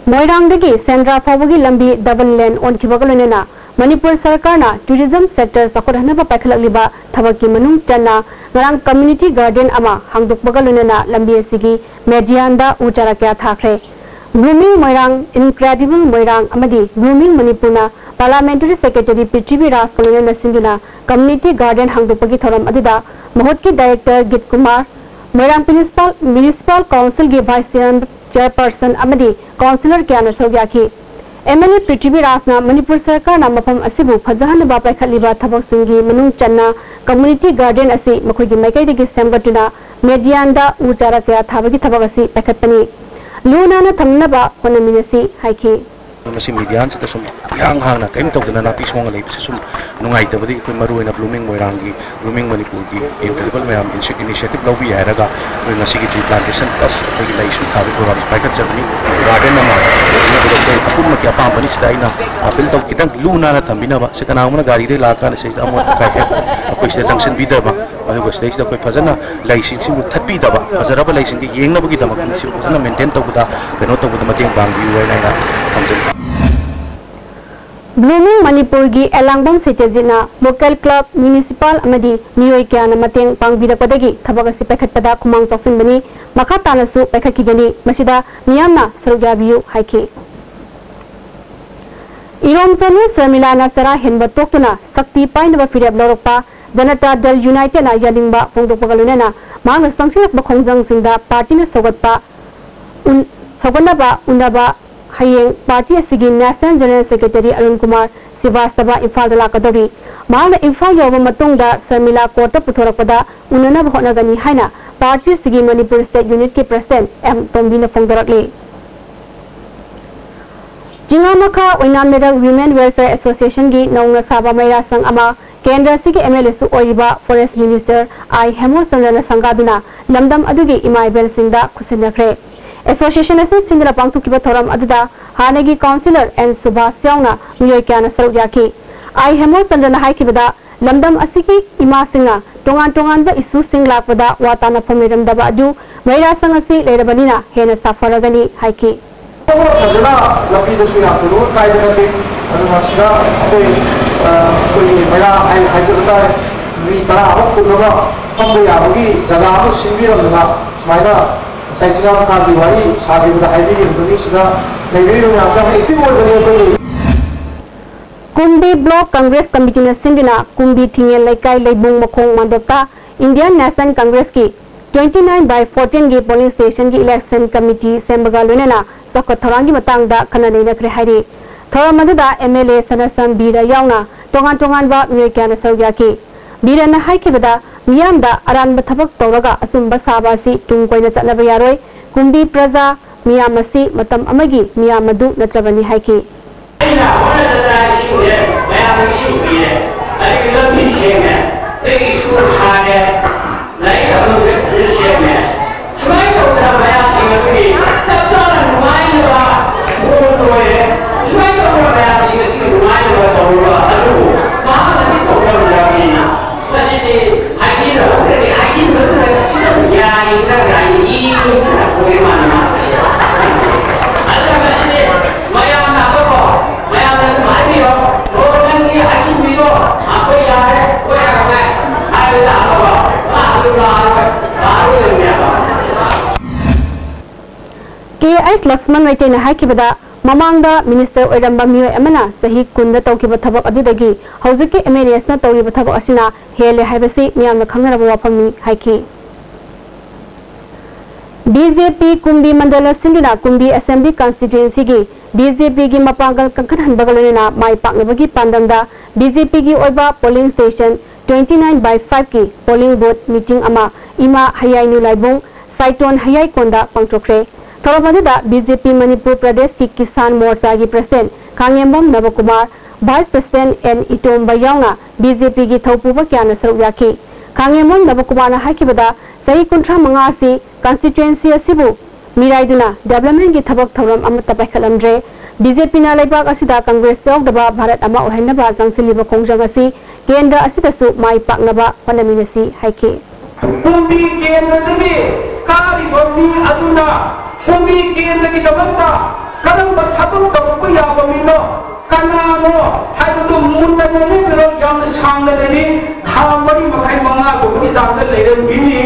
ꯃꯣꯏꯔꯥꯡꯗꯒꯤ ꯁꯦꯟꯗ꯭ꯔꯥ ꯐꯥꯎꯕꯒꯤ ꯂꯝꯕꯤ ꯗꯕꯜ ꯂꯦꯟ ꯑꯣꯟꯈꯤꯕꯒ ꯂꯣꯏꯅꯅ ꯃꯅꯤꯄꯨꯔ ꯁꯔꯀꯥꯔꯅ ꯇꯨꯔꯤꯖꯝ ꯁꯦꯛꯇꯔ ꯆꯥꯎꯈꯠꯍꯟꯅꯕ ꯄꯥꯏꯈꯠꯂꯛꯂꯤꯕ ꯊꯕꯛꯀꯤ ꯃꯅꯨꯡ ꯆꯟꯅ ꯉꯔꯥꯡ ꯀꯝꯃ꯭ꯌꯨꯅꯤꯇꯤ ꯒꯥꯔꯗꯦꯟ ꯑꯃ ꯍꯥꯡꯗꯣꯛꯄꯒ ꯂꯣꯏꯅꯅ ꯂꯝꯕꯤ ꯑꯁꯤꯒꯤ ꯃꯦꯗꯤꯌꯥꯟꯗ ꯎ ꯆꯥꯔꯥ ꯀꯌꯥ ꯊꯥꯈ꯭ꯔꯦ꯫ Blooming ꯃꯣꯏꯔꯥꯡ, Incredible ꯃꯣꯏꯔꯥꯡ ꯑꯃꯗꯤ Blooming ꯃꯅꯤꯄꯨꯔꯅ ꯄꯥꯔꯂꯥꯃꯦꯟꯇꯔꯤ ꯁꯦꯀ꯭ꯔꯦꯇꯔꯤ ꯄ꯭ꯔꯤꯊꯤꯕꯤ ꯔꯥꯖꯀ ꯂꯣꯏꯅꯅ ꯁꯤꯟꯗꯨꯅ ꯀꯝꯃ꯭ꯌꯨꯅꯤꯇꯤ ꯒꯥꯔꯗꯦꯟ ꯍꯥꯡꯗꯣꯛꯄꯒꯤ ꯊꯧꯔꯝ ꯑꯗꯨꯗ ꯃꯍꯨꯠꯀꯤ ꯗꯥꯏꯔꯦꯛꯇꯔ ꯒꯤꯠ ꯀꯨꯃꯥꯔ, ꯃꯣꯏꯔꯥꯡ ꯃ꯭ꯌꯨꯅꯤꯁꯤꯄꯥꯜ, ꯃ꯭ꯌꯨꯅꯤꯁꯤꯄꯥꯜ ꯀꯥꯎꯟꯁꯤꯜꯒꯤ ꯚꯥꯏꯁ ꯆꯦꯌꯔ-, ꯆꯦꯌꯔꯄꯔꯁꯟ ꯑꯃꯗꯤ ꯀꯥꯎꯟꯁꯤꯂꯔ ꯀꯌꯥꯅ ꯁꯔꯨꯛ ꯌꯥꯈꯤ꯫ ꯑꯦꯝ ꯑꯦꯜ ꯑꯦ ꯄ꯭ꯔꯤꯊꯤꯕꯤ ꯔꯥꯖꯅ ꯃꯅꯤꯄꯨꯔ ꯁꯔꯀꯥꯔꯅ ꯃꯐꯝ ꯑꯁꯤꯕꯨ ꯐꯖꯍꯟꯅꯕ ꯄꯥꯏꯈꯠꯂꯤꯕ ꯊꯕꯛꯁꯤꯡꯒꯤ ꯃꯅꯨꯡ ꯆꯟꯅ ꯀꯝꯃ꯭ꯌꯨꯅꯤꯇꯤ ꯒꯥꯔꯗꯦꯟ ꯑꯁꯤ ꯃꯈꯣꯏꯒꯤ ꯃꯥꯏꯀꯩꯗꯒꯤ ꯁꯦꯝꯒꯠꯇꯨꯅ ꯃꯦꯗꯤꯌꯥꯟꯗ ꯎ ꯆꯥꯔꯥ ꯀꯌꯥ ꯊꯥꯕꯒꯤ ꯊꯕꯛ ꯑꯁꯤ ꯄꯥꯏꯈꯠꯄꯅꯤ꯫ ꯂꯨ ꯅꯥꯟꯅ ꯊꯝꯅꯕ ꯍꯣꯠꯅꯃꯤꯟꯅꯁꯤ ꯍꯥꯏꯈꯤ꯫ ꯃꯁꯤ ꯃꯦꯗꯤꯌꯥꯟꯁꯤꯗ ꯁꯨꯝ ꯏꯍꯥꯡ ꯍꯥꯡꯅ ꯀꯔꯤꯝ ꯇꯧꯗꯅ ꯅꯥꯄꯤ ꯁꯣꯡꯉ ꯂꯩꯕꯁꯦ ꯁꯨꯝ ꯅꯨꯡꯉꯥꯏꯇꯕꯗꯒꯤ ꯑꯩꯈꯣꯏ ꯃꯔꯨꯑꯣꯏꯅ ꯕ꯭ꯂꯨꯃꯤꯡ ꯃꯣꯏꯔꯥꯡꯒꯤ, ꯕ꯭ꯂꯨꯃꯤꯡ ꯃꯅꯤꯄꯨꯔꯒꯤ ꯏꯟꯀ꯭ꯔꯦꯗꯤꯕꯜ ꯃꯌꯥꯝ ꯏꯟꯁꯤ-, ꯏꯅꯤꯁꯤꯌꯦꯇꯤꯚ ꯂꯧꯕꯤ ꯍꯥꯏꯔꯒ ꯑꯩꯈꯣꯏ ꯉꯁꯤꯒꯤ ꯇ꯭ꯔꯤ ꯄ꯭ꯂꯥꯟꯇꯦꯁꯟ ꯄ꯭ꯂꯁ ꯑꯩꯈꯣꯏꯒꯤ ꯂꯩꯁꯨ ꯊꯥꯕꯒꯤ ꯄ꯭ꯔꯣꯒ꯭ꯔꯥꯝꯁꯦ ꯄꯥꯏꯈꯠꯆꯕꯅꯤ꯫ ꯒꯥꯔꯗꯦꯟ ꯑꯃ ꯑꯩꯈꯣꯏ ꯑꯄꯨꯝꯕꯒꯤ ꯑꯄꯥꯝꯕꯅꯤ꯫ ꯁꯤꯗ ꯑꯩꯅ ꯑꯄꯤꯜ ꯇꯧ, ꯈꯤꯇꯪ ꯂꯨ ꯅꯥꯟꯅ ꯊꯝꯕꯤꯅꯕ꯫ ꯁꯤ ꯀꯅꯥꯒꯨꯝꯕꯅ ꯒꯥꯔꯤꯗꯒꯤ ꯂꯥꯛꯑꯀꯥꯟꯗ ꯁꯤꯗ ꯑꯃꯣꯠ ꯑꯀꯥꯏ ꯑꯩꯈꯣꯏ ꯁꯤꯗ ꯂꯪꯁꯤꯟꯕꯤꯗꯕ, ꯑꯗꯨꯒ ꯁꯤꯗꯩꯁꯤꯗ ꯑꯩꯈꯣꯏ ꯐꯖꯅ ꯂꯩꯁꯤꯡꯁꯤꯕꯨ ꯊꯠꯄꯤꯗꯕ, ꯐꯖꯔꯕ ꯂꯩꯁꯤꯡꯗꯤ ꯌꯦꯡꯅꯕꯒꯤꯗꯃꯛꯇ ꯃꯁꯤꯕꯨ ꯐꯖꯅ ꯃꯦꯟꯇꯦꯟ ꯇꯧꯕꯗ, ꯀꯩꯅꯣ ꯇꯧꯕꯗ ꯃꯇꯦꯡ ꯄꯥꯡꯕꯤꯌꯨ ꯍꯥꯏꯅ ꯑꯩꯅ ꯊꯝꯖꯒꯦ꯫ ꯕ꯭ꯂꯨꯃꯤꯡ ꯃꯅꯤꯄꯨꯔꯒꯤ ꯑꯦꯂꯥꯡꯕꯝ ꯁꯇ꯭ꯌꯖꯤꯠꯅ ꯂꯣꯀꯦꯜ ꯀ꯭ꯂꯕ, ꯃ꯭ꯌꯨꯅꯤꯁꯤꯄꯥꯜ ꯑꯃꯗꯤ ꯃꯤꯑꯣꯏ ꯀꯌꯥꯅ ꯃꯇꯦꯡ ꯄꯥꯡꯕꯤꯔꯛꯄꯗꯒꯤ ꯊꯕꯛ ꯑꯁꯤ ꯄꯥꯏꯈꯠꯄꯗ ꯈꯨꯃꯥꯡ ꯆꯥꯎꯁꯤꯟꯕꯅꯤ, ꯃꯈꯥ ꯇꯥꯅꯁꯨ ꯄꯥꯏꯈꯠꯈꯤꯒꯅꯤ, ꯃꯁꯤꯗ ꯃꯤꯌꯥꯝꯅ ꯁꯔꯨꯛ ꯌꯥꯕꯤꯌꯨ ꯍꯥꯏꯈꯤ꯫ ꯏꯔꯣꯝꯆꯅꯨ ꯁꯔꯃꯤꯂꯥꯅ ꯆꯔꯥ ꯍꯦꯟꯕ ꯇꯣꯛꯇꯨꯅ ꯁꯛꯇꯤ ꯄꯥꯏꯅꯕ ꯐꯤꯔꯦꯞ ꯂꯧꯔꯛꯄ ꯖꯅꯇꯥ ꯗꯜ ꯌꯨꯅꯥꯏꯇꯦꯗꯅ ꯌꯥꯅꯤꯡꯕ ꯐꯣꯡꯗꯣꯛꯄꯒ ꯂꯣꯏꯅꯅ ꯃꯍꯥꯛꯅ ꯆꯪꯁꯤꯜꯂꯛꯄ ꯈꯣꯡꯖꯪꯁꯤꯡꯗ ꯄꯥꯔꯇꯤꯅ ꯁꯧꯒꯠꯄ ꯎꯟ-, ꯁꯧꯒꯠꯅꯕ ꯎꯅꯕ ꯍꯌꯦꯡ ꯄꯥꯔꯇꯤ ꯑꯁꯤꯒꯤ national general secretary Arun Kumar ꯁ꯭ꯔꯤꯕꯥꯁꯇꯕ ꯏꯝꯐꯥꯜꯗ ꯂꯥꯛꯀꯗꯧꯔꯤ꯫ ꯃꯍꯥꯛꯅ ꯏꯝꯐꯥꯜ ꯌꯧꯔꯕ ꯃꯇꯨꯡꯗ ꯁꯔꯃꯤꯂꯥ ꯀꯣꯔꯠꯇ ꯄꯨꯊꯣꯔꯛꯄꯗ ꯎꯅꯅꯕ ꯍꯣꯠꯅꯒꯅꯤ ꯍꯥꯏꯅ ꯄꯥꯔꯇꯤ ꯑꯁꯤꯒꯤ ꯃꯅꯤꯄꯨꯔ ꯁ꯭ꯇꯦꯠ ꯌꯨꯅꯤꯠꯀꯤ ꯄ꯭ꯔꯁꯤꯗꯦꯟꯠ ꯑꯦꯝ ꯇꯣꯝꯕꯤꯅ ꯐꯣꯡꯗꯣꯔꯛꯂꯤ꯫ ꯆꯤꯉꯥꯃꯈꯥ ꯑꯣꯏꯅꯥꯝ ꯂꯩꯔꯛ ꯋꯤꯃꯦꯟ ꯋꯦꯜꯐꯤꯌꯔ ꯑꯦꯁꯣꯁꯤꯌꯦꯁꯟꯒꯤ ꯅꯧꯅ ꯁꯥꯕ ꯃꯩꯔꯥ ꯁꯪ ꯑꯃ ꯀꯦꯟꯗ꯭ꯔ ꯑꯁꯤꯒꯤ ꯑꯦꯝ ꯑꯦꯜ ꯑꯦꯁꯨ ꯑꯣꯏꯔꯤꯕ ꯐꯣꯔꯦꯁ ꯃꯤꯅꯤꯁꯇꯔ ꯑꯥꯏ ꯍꯦꯃꯆꯟꯗ꯭ꯔꯅ ꯁꯪꯒꯥꯗꯨꯅ ꯂꯝꯗꯝ ꯑꯗꯨꯒꯤ ꯏꯃꯥ ꯏꯕꯦꯜꯁꯤꯡꯗ ꯈꯨꯠꯁꯤꯟꯅꯈ꯭ꯔꯦ꯫ ꯑꯦꯁꯣꯁꯤꯌꯦꯁꯟ ꯑꯁꯤ ꯁꯤꯟꯗꯨꯅ ꯄꯥꯡꯊꯣꯛꯈꯤꯕ ꯊꯧꯔꯝ ꯑꯗꯨꯗ ꯍꯥꯟꯅꯒꯤ ꯀꯥꯎꯟꯁꯤꯂꯔ ꯑꯦꯟ ꯁꯨꯚꯥꯁ ꯌꯥꯎꯅ ꯃꯤꯑꯣꯏ ꯀꯌꯥꯅ ꯁꯔꯨꯛ ꯌꯥꯈꯤ꯫ ꯑꯥꯏ ꯍꯦꯃꯣꯆꯟꯗ꯭ꯔꯅ ꯍꯥꯏꯈꯤꯕꯗ, ꯂꯝꯗꯝ ꯑꯁꯤꯒꯤ ꯏꯃꯥꯁꯤꯡꯅ ꯇꯣꯉꯥꯟ ꯇꯣꯉꯥꯟꯕ ꯏꯁꯨꯁꯤꯡ ꯂꯥꯛꯄꯗ ꯋꯥ ꯇꯥꯅꯐꯝ ꯂꯩꯔꯝꯗꯕ ꯑꯗꯨ ꯃꯩꯔꯥ ꯁꯪ ꯑꯁꯤ ꯂꯩꯔꯕꯅꯤꯅ ꯍꯦꯟꯅ ꯁꯥꯐꯔꯒꯅꯤ ꯍꯥꯏꯈꯤ꯫ ꯐꯖꯅ ꯂꯝꯕꯤꯗꯁꯨ ꯌꯥꯝ ꯊꯣꯏꯗꯣꯛꯅ ꯀꯥꯏꯕ ꯅꯠꯇꯦ꯫ ꯑꯗꯨꯅ ꯁꯤꯗ ꯑꯩꯈꯣꯏ, ꯑ, ꯑꯩꯈꯣꯏꯒꯤ ꯃꯩꯔꯥ ꯍꯥꯏ-, ꯍꯥꯏꯖꯕ ꯇꯥꯔꯦ, ꯃꯤ ꯇꯔꯥ ꯑꯃ ꯀꯨꯟ ꯑꯃ ꯐꯝꯕ ꯌꯥꯕꯒꯤ ꯖꯒꯥ ꯑꯃ ꯁꯤꯟꯕꯤꯔꯝꯗꯅ ꯁꯨꯃꯥꯏꯅ ꯉꯁꯥꯏ ꯆꯤꯡꯉꯥ ꯃꯈꯥꯒꯤ ꯋꯥꯔꯤ ꯁꯥꯈꯤꯕꯗ ꯍꯥꯏꯕꯤꯈꯤꯕꯗꯨꯅꯤ꯫ ꯁꯤꯗ ꯂꯩꯕꯤꯔꯤꯕ ꯃꯌꯥꯝꯁꯦ ꯌꯥꯝ active ꯑꯣꯏꯕꯅꯤ ꯑꯩꯈꯣꯏꯒꯤ꯫ ꯀꯨꯝꯕꯤ Block Congress Committeeꯅ ꯁꯤꯟꯗꯨꯅ ꯀꯨꯝꯕꯤ ꯊꯤꯡꯉꯦꯜ ꯂꯩꯀꯥꯏ ꯂꯩꯕꯨꯡ ꯃꯈꯣꯡ ꯃꯥꯟꯗꯣꯞꯇ Indian National Congressꯀꯤ twenty nine by fourteenꯒꯤ polling stationꯒꯤ election committee ꯁꯦꯝꯕꯒ ꯂꯣꯏꯅꯅ ꯆꯥꯎꯈꯠ ꯊꯧꯔꯥꯡꯒꯤ ꯃꯇꯥꯡꯗ ꯈꯟꯅ ꯅꯩꯅꯈ꯭ꯔꯦ ꯍꯥꯏꯔꯤ꯫ ꯊꯧꯔꯝ ꯑꯗꯨꯗ MLA ꯁꯅꯥꯁꯝ ꯕꯤꯔ ꯌꯥꯎꯅ ꯇꯣꯉꯥꯟ ꯇꯣꯉꯥꯟꯕ ꯃꯤꯑꯣꯏ ꯀꯌꯥꯅ ꯁꯔꯨꯛ ꯌꯥꯈꯤ꯫ ꯕꯤꯔꯅ ꯍꯥꯏꯈꯤꯕꯗ, ꯃꯤꯌꯥꯝꯗ ꯑꯔꯥꯟꯕ ꯊꯕꯛ ꯇꯧꯔꯒ ꯑꯆꯨꯝꯕ ꯁꯥꯕ ꯑꯁꯤ ꯇꯨꯡ ꯀꯣꯏꯅ ꯆꯠꯅꯕ ꯌꯥꯔꯣꯏ꯫ ꯀꯨꯝꯕꯤ ꯄ꯭ꯔꯖꯥ ꯃꯤꯌꯥꯝ ꯑꯁꯤ ꯃꯇꯝ ꯑꯃꯒꯤ ꯃꯤꯌꯥꯝ ꯑꯗꯨ ꯅꯠꯇ꯭ꯔꯕꯅꯤ ꯍꯥꯏꯈꯤ꯫ ꯑꯩꯅ ꯍꯣꯠꯅꯖꯗꯅ ꯏꯁꯤꯡꯁꯦ ꯃꯌꯥꯝꯗ ꯏꯁꯤꯡ ꯄꯤꯔꯦ, ꯑꯗꯒꯤ ꯂꯝꯕꯤ ꯁꯦꯝꯃꯦ, ꯑꯗꯒꯤ ꯁ꯭ꯀꯨꯜ ꯁꯥꯔꯦ, ꯂꯥꯏꯔꯤꯛ ꯇꯝꯐꯝꯁꯦ ꯐꯖꯅ ꯁꯦꯝꯃꯦ꯫ ꯁꯨꯃꯥꯏꯅ ꯇꯧꯗꯅ ꯃꯌꯥꯝꯁꯤꯡ ꯑꯗꯨꯒꯤ ꯆꯞ ꯆꯥꯅ ꯅꯨꯡꯉꯥꯏꯅꯕ ꯃꯑꯣꯡꯗ ꯑꯣꯏꯔꯦ꯫ ꯁꯨꯃꯥꯏꯅ ꯇꯧꯗꯅ ꯃꯌꯥꯝꯁꯤꯡ ꯑꯁꯤꯒꯤ ꯅꯨꯡꯉꯥꯏꯅꯕ ꯇꯧꯔꯒ ꯑꯗꯨꯕꯨ ꯃꯍꯥꯛꯅꯗꯤ ꯇꯧꯔꯝꯗ꯭ꯔꯕꯅꯤꯅ ꯃꯁꯤꯗꯤ ꯍꯥꯏꯕꯤꯔꯕꯗꯒꯤ ꯍꯥꯏꯖꯤꯟꯕꯗꯨꯅ ꯁꯤꯗ ꯌꯥꯔꯤꯕ꯭ꯔꯥ ꯌꯥꯔꯤ ꯏꯗꯨꯅ ꯇꯧꯕ ꯃꯥꯟꯕ꯫ ꯑꯗꯨꯅ ꯃꯁꯤꯗꯤ ꯃꯌꯥꯝꯅ ꯑꯐꯕ, ꯃꯌꯥꯝꯅ ꯑꯗꯨꯝ ꯍꯥꯏꯕꯤꯌꯣ, "ꯑꯣ, ꯅꯪꯒꯤ ꯍꯥꯏꯖꯤꯟꯕꯤꯔꯣ, ꯑꯩꯈꯣꯏ ꯌꯥꯔꯦ, ꯑꯩꯈꯣꯏ ꯌꯥꯔꯦ" ꯍꯥꯏꯕꯗ ꯑꯐꯕ ꯃꯥ ꯑꯗꯨꯝ ꯂꯥꯛꯑꯔꯣꯏ, ꯂꯥꯛꯑꯔꯣꯏꯗꯕꯅꯦꯕ꯫ ꯀꯦ ꯑꯩꯆ ꯂꯛꯁꯃꯟ ꯃꯩꯇꯩꯅ ꯍꯥꯏꯈꯤꯕꯗ, ꯃꯃꯥꯡꯗ ꯃꯤꯅꯤꯁꯇꯔ ꯑꯣꯏꯔꯝꯕ ꯃꯤꯑꯣꯏ ꯑꯃꯅ ꯆꯍꯤ ꯀꯨꯟꯗ ꯇꯧꯈꯤꯕ ꯊꯕꯛ ꯑꯗꯨꯗꯒꯤ ꯍꯧꯖꯤꯛꯀꯤ MLAs ꯅ ꯇꯧꯔꯤꯕ ꯊꯕꯛ ꯑꯁꯤꯅ ꯍꯦꯜꯂꯦ ꯍꯥꯏꯕꯁꯤ ꯃꯤꯌꯥꯝꯅ ꯈꯪꯅꯔꯕ ꯋꯥꯐꯝꯅꯤ ꯍꯥꯏꯈꯤ꯫ BJP ꯀꯨꯝꯕꯤ ꯃꯟꯗꯜ ꯑꯁꯤꯟꯗꯨꯅ ꯀꯨꯝꯕꯤ Assembly Constituencyꯒꯤ BJPꯒꯤ ꯃꯄꯥꯡꯒꯜ ꯀꯟꯈꯠꯍꯟꯕꯒ ꯂꯣꯏꯅꯅ ꯃꯥꯏ ꯄꯥꯛꯅꯕꯒꯤ ꯄꯥꯟꯗꯝꯗ BJPꯒꯤ ꯑꯣꯏꯕ polling station twenty nine by five ꯀꯤ polling booth meeting ꯑꯃ ꯏꯃꯥ ꯍꯌꯥꯏꯅꯨ ꯂꯥꯏꯕꯨꯡ ꯁꯥꯏꯇꯣꯟ ꯍꯌꯥꯏꯀꯣꯟꯗ ꯄꯥꯡꯊꯣꯛꯈ꯭ꯔꯦ꯫ ꯊꯧꯔꯝ ꯑꯗꯨꯗ BJP ꯃꯅꯤꯄꯨꯔ ꯄ꯭ꯔꯗꯦꯁꯀꯤ ꯀꯤꯁꯥꯟ ꯃꯣꯔꯆꯥꯒꯤ President Khangembam Nabakumar, Vice President N Itomba ꯌꯥꯎꯅ BJPꯒꯤ ꯊꯧꯄꯨꯕ ꯀꯌꯥꯅ ꯁꯔꯨꯛ ꯌꯥꯈꯤ꯫ ꯈꯥꯉꯦꯝꯕꯝ ꯅꯕꯀꯨꯃꯥꯔꯅ ꯍꯥꯏꯈꯤꯕꯗ, ꯆꯍꯤ ꯀꯨꯟꯊ꯭ꯔꯥ ꯃꯉꯥ ꯑꯁꯤ constituency ꯑꯁꯤꯕꯨ ꯃꯤꯔꯥꯏꯗꯨꯅ developmentꯀꯤ ꯊꯕꯛ ꯊꯧꯔꯝ ꯑꯃꯠꯇ ꯄꯥꯏꯈꯠꯂꯝꯗ꯭ꯔꯦ꯫ BJPꯅ ꯂꯩꯕꯥꯛ ꯑꯁꯤꯗ Congress ꯌꯥꯎꯗꯕ ꯚꯥꯔꯠ ꯑꯃ ꯑꯣꯏꯍꯟꯅꯕ ꯆꯪꯁꯤꯜꯂꯤꯕ ꯈꯣꯡꯖꯪ ꯑꯁꯤ ꯀꯦꯟꯗ꯭ꯔ ꯑꯁꯤꯗꯁꯨ ꯃꯥꯏ ꯄꯥꯛꯅꯕ ꯍꯣꯠꯅꯃꯤꯟꯅꯁꯤ ꯍꯥꯏꯈꯤ꯫ ꯀꯨꯝꯕꯤ ꯀꯦꯟꯗ꯭ꯔꯗꯒꯤ ꯀꯥꯔꯤꯕ ꯃꯤ ꯑꯗꯨꯅ ꯀꯨꯝꯕꯤ ꯀꯦꯟꯗ꯭ꯔꯒꯤꯗꯃꯛꯇ ꯀꯔꯝꯕ ꯊꯕꯛ ꯇꯧꯔꯛꯄ ꯌꯥꯕ ꯃꯤꯅꯣ? ꯀꯅꯥꯅꯣ ꯍꯥꯏꯕꯗꯨ ꯃꯨꯟꯅ ꯅꯩꯅꯕꯤꯔꯣ꯫ ꯌꯥꯝꯅ ꯁꯥꯡꯅ ꯂꯩꯔꯤ꯫ ꯊꯥ ꯃꯔꯤ ꯃꯈꯥꯏ ꯃꯉꯥꯒꯨꯝꯕꯒꯤ ꯆꯥꯡꯗ ꯂꯩꯔꯝꯈꯤꯅꯤ꯫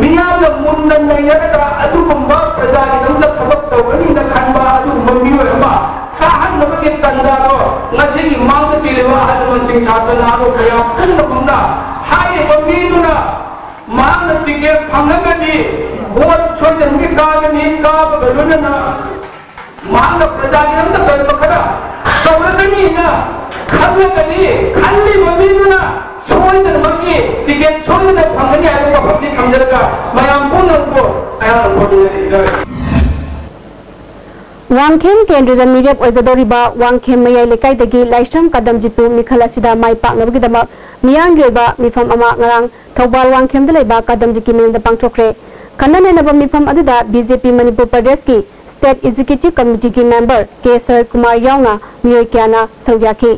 ꯃꯤꯌꯥꯝꯅ ꯃꯨꯟꯅ ꯅꯩꯅꯔꯒ ꯑꯗꯨꯒꯨꯝꯕ ꯄ꯭ꯔꯖꯥꯒꯤꯗꯃꯛꯇ ꯊꯕꯛ ꯇꯧꯒꯅꯤꯅ ꯈꯟꯕ ꯑꯗꯨꯒꯨꯝꯕ ꯃꯤꯑꯣꯏ ꯑꯃ ꯀꯥꯍꯟꯅꯕꯒꯤ ꯇꯥꯟꯖꯥꯗꯣ ꯉꯁꯤꯒꯤ ꯃꯥꯡꯗ ꯄꯤꯔꯤꯕ ꯑꯍꯜ ꯂꯃꯟꯁꯤꯡ, ꯁꯥꯇ꯭ꯔ ꯅꯍꯥꯔꯣꯜ ꯀꯌꯥ ꯄꯨꯝꯅꯃꯛꯅ ꯍꯥꯏꯔꯤꯕ ꯃꯤꯗꯨꯅ ꯃꯍꯥꯛꯅ ꯇꯤꯀꯦꯠ ꯐꯪꯉꯒꯗꯤ ꯚꯣꯠ ꯁꯣꯏꯗꯅꯃꯛꯀꯤ ꯀꯥꯒꯅꯤ, ꯀꯥꯕꯒ ꯂꯣꯏꯅꯅ ꯃꯍꯥꯛꯅ ꯄ꯭ꯔꯖꯥꯒꯤꯗꯃꯛꯇ ꯀꯔꯤꯒꯨꯝꯕ ꯈꯔ ꯇꯧꯔꯒꯅꯤꯅ ꯈꯜꯂꯒꯗꯤ ꯈꯜꯂꯤꯕ ꯃꯤꯗꯨꯅ ꯁꯣꯏꯗꯅꯃꯛꯀꯤ ꯇꯤꯀꯦꯠ ꯁꯣꯏꯗꯅ ꯐꯪꯒꯅꯤ ꯍꯥꯏꯕ ꯋꯥꯐꯝꯗꯤ ꯊꯝꯖꯔꯒ ꯃꯌꯥꯝ ꯄꯨꯝꯅꯃꯛꯄꯨ ꯑꯩꯍꯥꯛꯅ ꯚꯣꯠ ꯂꯦꯞꯍꯟꯖꯔꯤ꯫ ꯋꯥꯡꯈꯦꯝ ꯀꯦꯟꯗ꯭ꯔꯗ ꯃꯤꯔꯦꯞ ꯑꯣꯏꯒꯗꯧꯔꯤꯕ ꯋꯥꯡꯈꯦꯝ ꯃꯌꯥꯏ ꯂꯩꯀꯥꯏꯗꯒꯤ ꯂꯥꯏꯁ꯭ꯔꯝ ꯀꯗꯝꯖꯤꯠꯄꯨ ꯃꯤꯈꯜ ꯑꯁꯤꯗ ꯃꯥꯏ ꯄꯥꯛꯅꯕꯒꯤꯗꯃꯛ ꯃꯤꯌꯥꯝꯒꯤ ꯑꯣꯏꯕ ꯃꯤꯐꯝ ꯑꯃ ꯉꯔꯥꯡ ꯊꯧꯕꯥꯜ ꯋꯥꯡꯈꯦꯝꯗ ꯂꯩꯕ ꯀꯗꯝꯖꯤꯠꯀꯤ ꯃꯌꯨꯝꯗ ꯄꯥꯡꯊꯣꯛꯈ꯭ꯔꯦ꯫ ꯈꯟꯅ ꯅꯩꯅꯕ ꯃꯤꯐꯝ ꯑꯗꯨꯗ BJP ꯃꯅꯤꯄꯨꯔ ꯄ꯭ꯔꯗꯦꯁꯀꯤ State Executive Committeeꯒꯤ member ꯀꯦ ꯁꯔꯠ ꯀꯨꯃꯥꯔ ꯌꯥꯎꯅ ꯃꯤꯑꯣꯏ ꯀꯌꯥꯅ ꯁꯔꯨꯛ ꯌꯥꯈꯤ꯫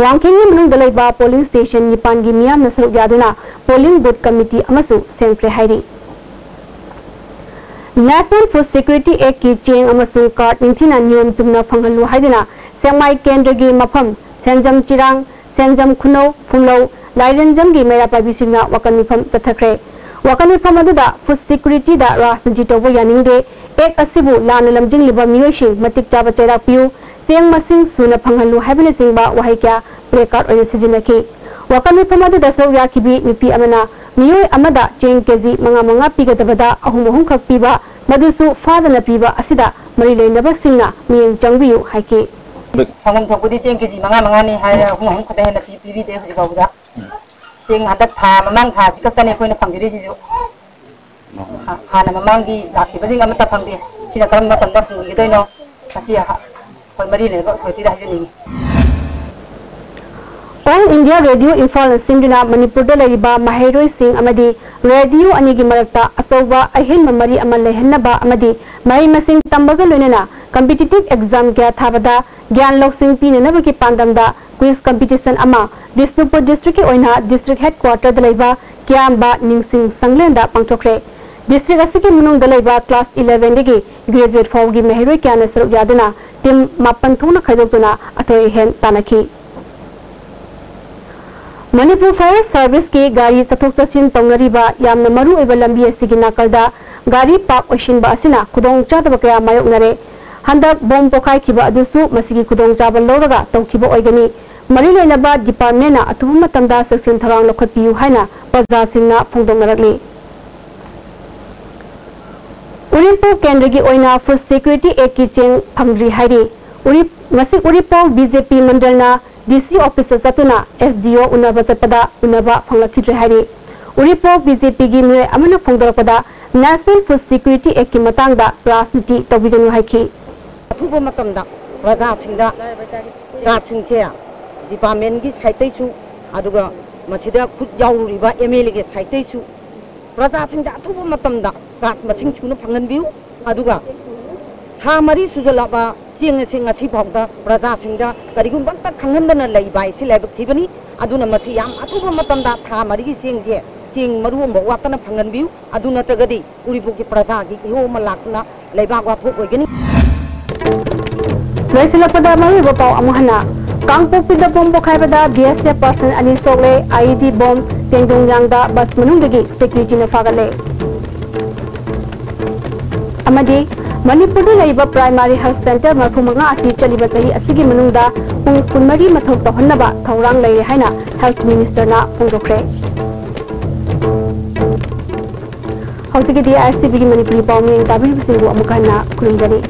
ꯋꯥꯡꯈꯦꯝꯒꯤ ꯃꯅꯨꯡꯗ ꯂꯩꯕ polling station ꯅꯤꯄꯥꯟꯒꯤ ꯃꯤꯌꯥꯝꯅ ꯁꯔꯨꯛ ꯌꯥꯗꯨꯅ polling booth committee ꯑꯃꯁꯨ ꯁꯦꯝꯈ꯭ꯔꯦ ꯍꯥꯏꯔꯤ꯫ National Food Security Actꯀꯤ ꯆꯦꯡ ꯑꯃꯁꯨꯡ card ꯅꯤꯡꯊꯤꯅ ꯅꯤꯌꯣꯝ ꯆꯨꯝꯅ ꯐꯪꯍꯜꯂꯨ ꯍꯥꯏꯗꯨꯅ ꯁꯦꯛꯃꯥꯏ ꯀꯦꯟꯗ꯭ꯔꯒꯤ ꯃꯐꯝ ꯁꯦꯟꯖꯝ ꯆꯤꯔꯥꯡ, ꯁꯦꯟꯖꯝ ꯈꯨꯅꯧ, ꯐꯨꯝꯂꯧ, ꯂꯥꯏꯔꯦꯟꯖꯝꯒꯤ ꯃꯩꯔꯥ ꯄꯥꯏꯕꯤꯁꯤꯡꯅ ꯋꯥꯀꯜ ꯃꯤꯐꯝ ꯆꯠꯊꯈ꯭ꯔꯦ꯫ ꯋꯥꯀꯜ ꯃꯤꯐꯝ ꯑꯗꯨꯗ food securityꯗ ꯔꯥꯖꯅꯤꯇꯤ ꯇꯧꯕ ꯌꯥꯅꯤꯡꯗꯦ, Act ꯑꯁꯤꯕꯨ ꯂꯥꯟꯅ ꯂꯝꯖꯤꯡꯂꯤꯕ ꯃꯤꯑꯣꯏꯁꯤꯡ ꯃꯇꯤꯛ ꯆꯥꯕ ꯆꯩꯔꯥꯛ ꯄꯤꯌꯨ, ꯆꯦꯡ ꯃꯁꯤꯡ ꯁꯨꯅ ꯐꯪꯍꯜꯂꯨ ꯍꯥꯏꯕꯅꯆꯤꯡꯕ ꯋꯥꯍꯩ ꯀꯌꯥ placard ꯑꯣꯏꯅ ꯁꯤꯖꯤꯟꯅꯈꯤ꯫ ꯋꯥꯀꯜ ꯃꯤꯐꯝ ꯑꯗꯨꯗ ꯁꯔꯨꯛ ꯌꯥꯈꯤꯕꯤ ꯅꯨꯄꯤ ꯑꯃꯅ ꯃꯤꯑꯣꯏ ꯑꯃꯗ ꯆꯦꯡ KG ꯃꯉꯥ ꯃꯉꯥ ꯄꯤꯒꯗꯕꯗ ꯑꯍꯨꯝ ꯑꯍꯨꯝ ꯈꯛ ꯄꯤꯕ, ꯃꯗꯨꯁꯨ ꯐꯥꯗꯅ ꯄꯤꯕ ꯑꯁꯤꯗ ꯃꯔꯤ ꯂꯩꯅꯕꯁꯤꯡꯅ ꯃꯤꯠꯌꯦꯡ ꯆꯪꯕꯤꯌꯨ ꯍꯥꯏꯈꯤ꯫ ꯐꯪꯐꯝ ꯊꯣꯛꯄꯗꯤ ꯆꯦꯡ KG ꯃꯉꯥ ꯃꯉꯥꯅꯤ ꯍꯥꯏꯔꯦ, ꯑꯍꯨꯝ ꯑꯍꯨꯝ ꯈꯛꯇ ꯍꯦꯟꯅ ꯄꯤ-, ꯄꯤꯕꯤꯗꯦ ꯍꯧꯖꯤꯛ ꯐꯥꯎꯕꯗ꯫ ꯆꯦꯡ ꯍꯟꯗꯛ ꯊꯥ, ꯃꯃꯥꯡ ꯊꯥ ꯑꯁꯤ ꯈꯛꯇꯅꯦ ꯑꯩꯈꯣꯏꯅ ꯐꯪꯖꯔꯤꯁꯤꯁꯨ꯫ ꯍꯥ-, ꯍꯥꯟꯅ ꯃꯃꯥꯡꯒꯤ ꯂꯥꯛꯈꯤꯕꯁꯤꯡ ꯑꯃꯠꯇ ꯐꯪꯗꯦ꯫ ꯁꯤꯅ ꯀꯔꯝꯕ ꯃꯇꯝꯗ ꯐꯪꯕꯤꯒꯗꯣꯏꯅꯣ? ꯃꯁꯤ ꯑꯍ-, ꯑꯩꯈꯣꯏ ꯃꯔꯤ ꯂꯩꯅꯕ authorityꯗ ꯍꯥꯏꯖꯅꯤꯡꯉꯤ꯫ All India Radio ꯏꯝꯐꯥꯜꯅ ꯁꯤꯟꯗꯨꯅ ꯃꯅꯤꯄꯨꯔꯗ ꯂꯩꯔꯤꯕ ꯃꯍꯩꯔꯣꯏꯁꯤꯡ ꯑꯃꯗꯤ ꯔꯦꯗꯤꯑꯣ ꯑꯅꯤꯒꯤ ꯃꯔꯛꯇ ꯑꯆꯧꯕ ꯑꯍꯦꯟꯕ ꯃꯔꯤ ꯑꯃ ꯂꯩꯍꯟꯅꯕ ꯑꯃꯗꯤ ꯃꯍꯩ ꯃꯁꯤꯡ ꯇꯝꯕꯒ ꯂꯣꯏꯅꯅ competitive exam ꯀꯌꯥ ꯊꯥꯕꯗ ꯒ꯭ꯌꯥꯟ ꯂꯧꯁꯤꯡ ꯄꯤꯅꯅꯕꯒꯤ ꯄꯥꯟꯗꯝꯗ quiz competition ꯑꯃ ꯕꯤꯁꯅꯨꯄꯨꯔ district ꯀꯤ ꯑꯣꯏꯅ district headquarter ꯗ ꯂꯩꯕ ꯀꯤꯌꯥꯝꯕ ꯅꯤꯡꯁꯤꯡ ꯁꯪꯂꯦꯟꯗ ꯄꯥꯡꯊꯣꯛꯈ꯭ꯔꯦ꯫ District ꯑꯁꯤꯒꯤ ꯃꯅꯨꯡꯗ ꯂꯩꯕ class eleven ꯗꯒꯤ graduate ꯐꯥꯎꯕꯒꯤ ꯃꯍꯩꯔꯣꯏ ꯀꯌꯥꯅ ꯁꯔꯨꯛ ꯌꯥꯗꯨꯅ team ꯃꯥꯄꯟ ꯊꯣꯛꯅ ꯈꯥꯏꯗꯣꯛꯇꯨꯅ ꯑꯊꯣꯏ ꯑꯍꯦꯟ ꯇꯥꯟꯅꯈꯤ꯫ ꯃꯅꯤꯄꯨꯔ Fire Service ꯀꯤ ꯒꯥꯔꯤ ꯆꯠꯊꯣꯛ ꯆꯠꯁꯤꯟ ꯇꯧꯅꯔꯤꯕ ꯌꯥꯝꯅ ꯃꯔꯨ ꯑꯣꯏꯕ ꯂꯝꯕꯤ ꯑꯁꯤꯒꯤ ꯅꯥꯀꯜꯗ ꯒꯥꯔꯤ park ꯑꯣꯏꯁꯤꯟꯕ ꯑꯁꯤꯅ ꯈꯨꯗꯣꯡꯆꯥꯗꯕ ꯀꯌꯥ ꯃꯥꯌꯣꯛꯅꯔꯦ꯫ ꯍꯟꯗꯛ bomb ꯄꯣꯈꯥꯏꯈꯤꯕ ꯑꯗꯨꯁꯨ ꯃꯁꯤꯒꯤ ꯈꯨꯗꯣꯡꯆꯥꯕ ꯂꯧꯔꯒ ꯇꯧꯈꯤꯕ ꯑꯣꯏꯒꯅꯤ꯫ ꯃꯔꯤ ꯂꯩꯅꯕ department ꯅ ꯑꯊꯨꯕ ꯃꯇꯝꯗ ꯆꯦꯛꯁꯤꯟ ꯊꯧꯔꯥꯡ ꯂꯧꯈꯠꯄꯤꯌꯨ ꯍꯥꯏꯅ ꯄ꯭ꯔꯖꯥꯁꯤꯡꯅ ꯐꯣꯡꯗꯣꯛꯅꯔꯛꯂꯤ꯫ ꯎꯔꯤꯄꯣꯛ ꯀꯦꯟꯗ꯭ꯔꯒꯤ ꯑꯣꯏꯅ Food Security Act ꯀꯤ ꯆꯦꯡ ꯐꯪꯗ꯭ꯔꯤ ꯍꯥꯏꯔꯤ꯫ ꯎꯔꯤ-, ꯉꯁꯤ ꯎꯔꯤꯄꯣꯛ BJP ꯃꯟꯗꯜꯅ DC office ꯇ ꯆꯠꯇꯨꯅ SDO ꯎꯅꯕ ꯆꯠꯄꯗ ꯎꯅꯕ ꯐꯪꯂꯛꯈꯤꯗ꯭ꯔꯦ ꯍꯥꯏꯔꯤ꯫ ꯎꯔꯤꯄꯣꯛ BJP ꯒꯤ ꯃꯤꯑꯣꯏ ꯑꯃꯅ ꯐꯣꯡꯗꯣꯔꯛꯄꯗ National Food Security Act ꯀꯤ ꯃꯇꯥꯡꯗ ꯔꯥꯖꯅꯤꯇꯤ ꯇꯧꯕꯤꯒꯅꯨ ꯍꯥꯏꯈꯤ꯫ ꯑꯊꯨꯕ ꯃꯇꯝꯗ ꯄ꯭ꯔꯖꯥꯁꯤꯡꯗ card ꯁꯤꯡꯁꯦ department ꯀꯤ side ꯇꯩꯁꯨ, ꯑꯗꯨꯒ ꯃꯁꯤꯗ ꯈꯨꯠ ꯌꯥꯎꯔꯨꯔꯤꯕ MLA ꯒꯤ side ꯇꯩꯁꯨ ꯄ꯭ꯔꯖꯥꯁꯤꯡꯗ ꯑꯊꯨꯕ ꯃꯇꯝꯗ card ꯃꯁꯤꯡ ꯁꯨꯅ ꯐꯪꯍꯟꯕꯤꯌꯨ꯫ ꯑꯗꯨꯒ ꯊꯥ ꯃꯔꯤ ꯁꯨꯖꯜꯂꯛꯑꯕ ꯆꯦꯡ ꯑꯁꯤ ꯉꯁꯤ ꯐꯥꯎꯗ ꯄ꯭ꯔꯖꯥꯁꯤꯡꯗ ꯀꯔꯤꯒꯨꯝꯕ ꯑꯝꯇ ꯈꯪꯍꯟꯗꯅ ꯂꯩꯕ ꯍꯥꯏꯁꯤ ꯂꯥꯏꯕꯛ ꯊꯤꯕꯅꯤ꯫ ꯑꯗꯨꯅ ꯃꯁꯤ ꯌꯥꯝ ꯑꯊꯨꯕ ꯃꯇꯝꯗ ꯊꯥ ꯃꯔꯤꯒꯤ ꯆꯦꯡꯁꯦ, ꯆꯦꯡ ꯃꯔꯨ ꯑꯃꯐꯥꯎ ꯋꯥꯠꯇꯅ ꯐꯪꯍꯟꯕꯤꯌꯨ꯫ ꯑꯗꯨ ꯅꯠꯇ꯭ꯔꯒꯗꯤ ꯎꯔꯤꯄꯣꯛꯀꯤ ꯄ꯭ꯔꯖꯥꯒꯤ ꯏꯍꯧ ꯑꯃ ꯂꯥꯛꯇꯨꯅ ꯂꯩꯕꯥꯛ ꯋꯥꯊꯣꯛ ꯑꯣꯏꯒꯅꯤ꯫ ꯂꯣꯏꯁꯤꯜꯂꯛꯄꯗ ꯃꯔꯨꯑꯣꯏꯕ ꯄꯥꯎ ꯑꯃꯨꯛ ꯍꯟꯅ꯫ ꯀꯥꯡꯄꯣꯛꯄꯤꯗ bomb ꯄꯣꯈꯥꯏꯕꯗ BSF personnel ꯑꯅꯤ ꯁꯣꯛꯂꯦ꯫ IED bomb ꯇꯦꯡꯗꯣꯡ ꯌꯥꯡꯗ bus ꯃꯅꯨꯡꯗꯒꯤ security ꯅ ꯐꯥꯒꯠꯂꯦ꯫ ꯑꯃꯗꯤ ꯃꯅꯤꯄꯨꯔꯗ ꯂꯩꯔꯤꯕ primary health centre ꯃꯔꯤꯐꯨ ꯃꯉꯥ ꯑꯁꯤ ꯆꯠꯂꯤꯕ ꯆꯍꯤ ꯑꯁꯤꯒꯤ ꯃꯅꯨꯡꯗ ꯄꯨꯡ ꯀꯨꯟꯃꯔꯤ ꯃꯊꯧ ꯇꯧꯍꯟꯅꯕ ꯊꯧꯔꯥꯡ ꯂꯩꯔꯦ ꯍꯥꯏꯅ health minister ꯅ ꯐꯣꯡꯗꯣꯛꯈ꯭ꯔꯦ꯫ ꯍꯧꯖꯤꯛꯀꯤꯗꯤ ISTV ꯒꯤ ꯃꯅꯤꯄꯨꯔꯤ ꯄꯥꯎ ꯃꯤꯠꯌꯦꯡ ꯇꯥꯕꯤꯔꯤꯕꯁꯤꯡꯕꯨ ꯑꯃꯨꯛ ꯍꯟꯅ ꯈꯨꯔꯨꯝꯖꯔꯤ꯫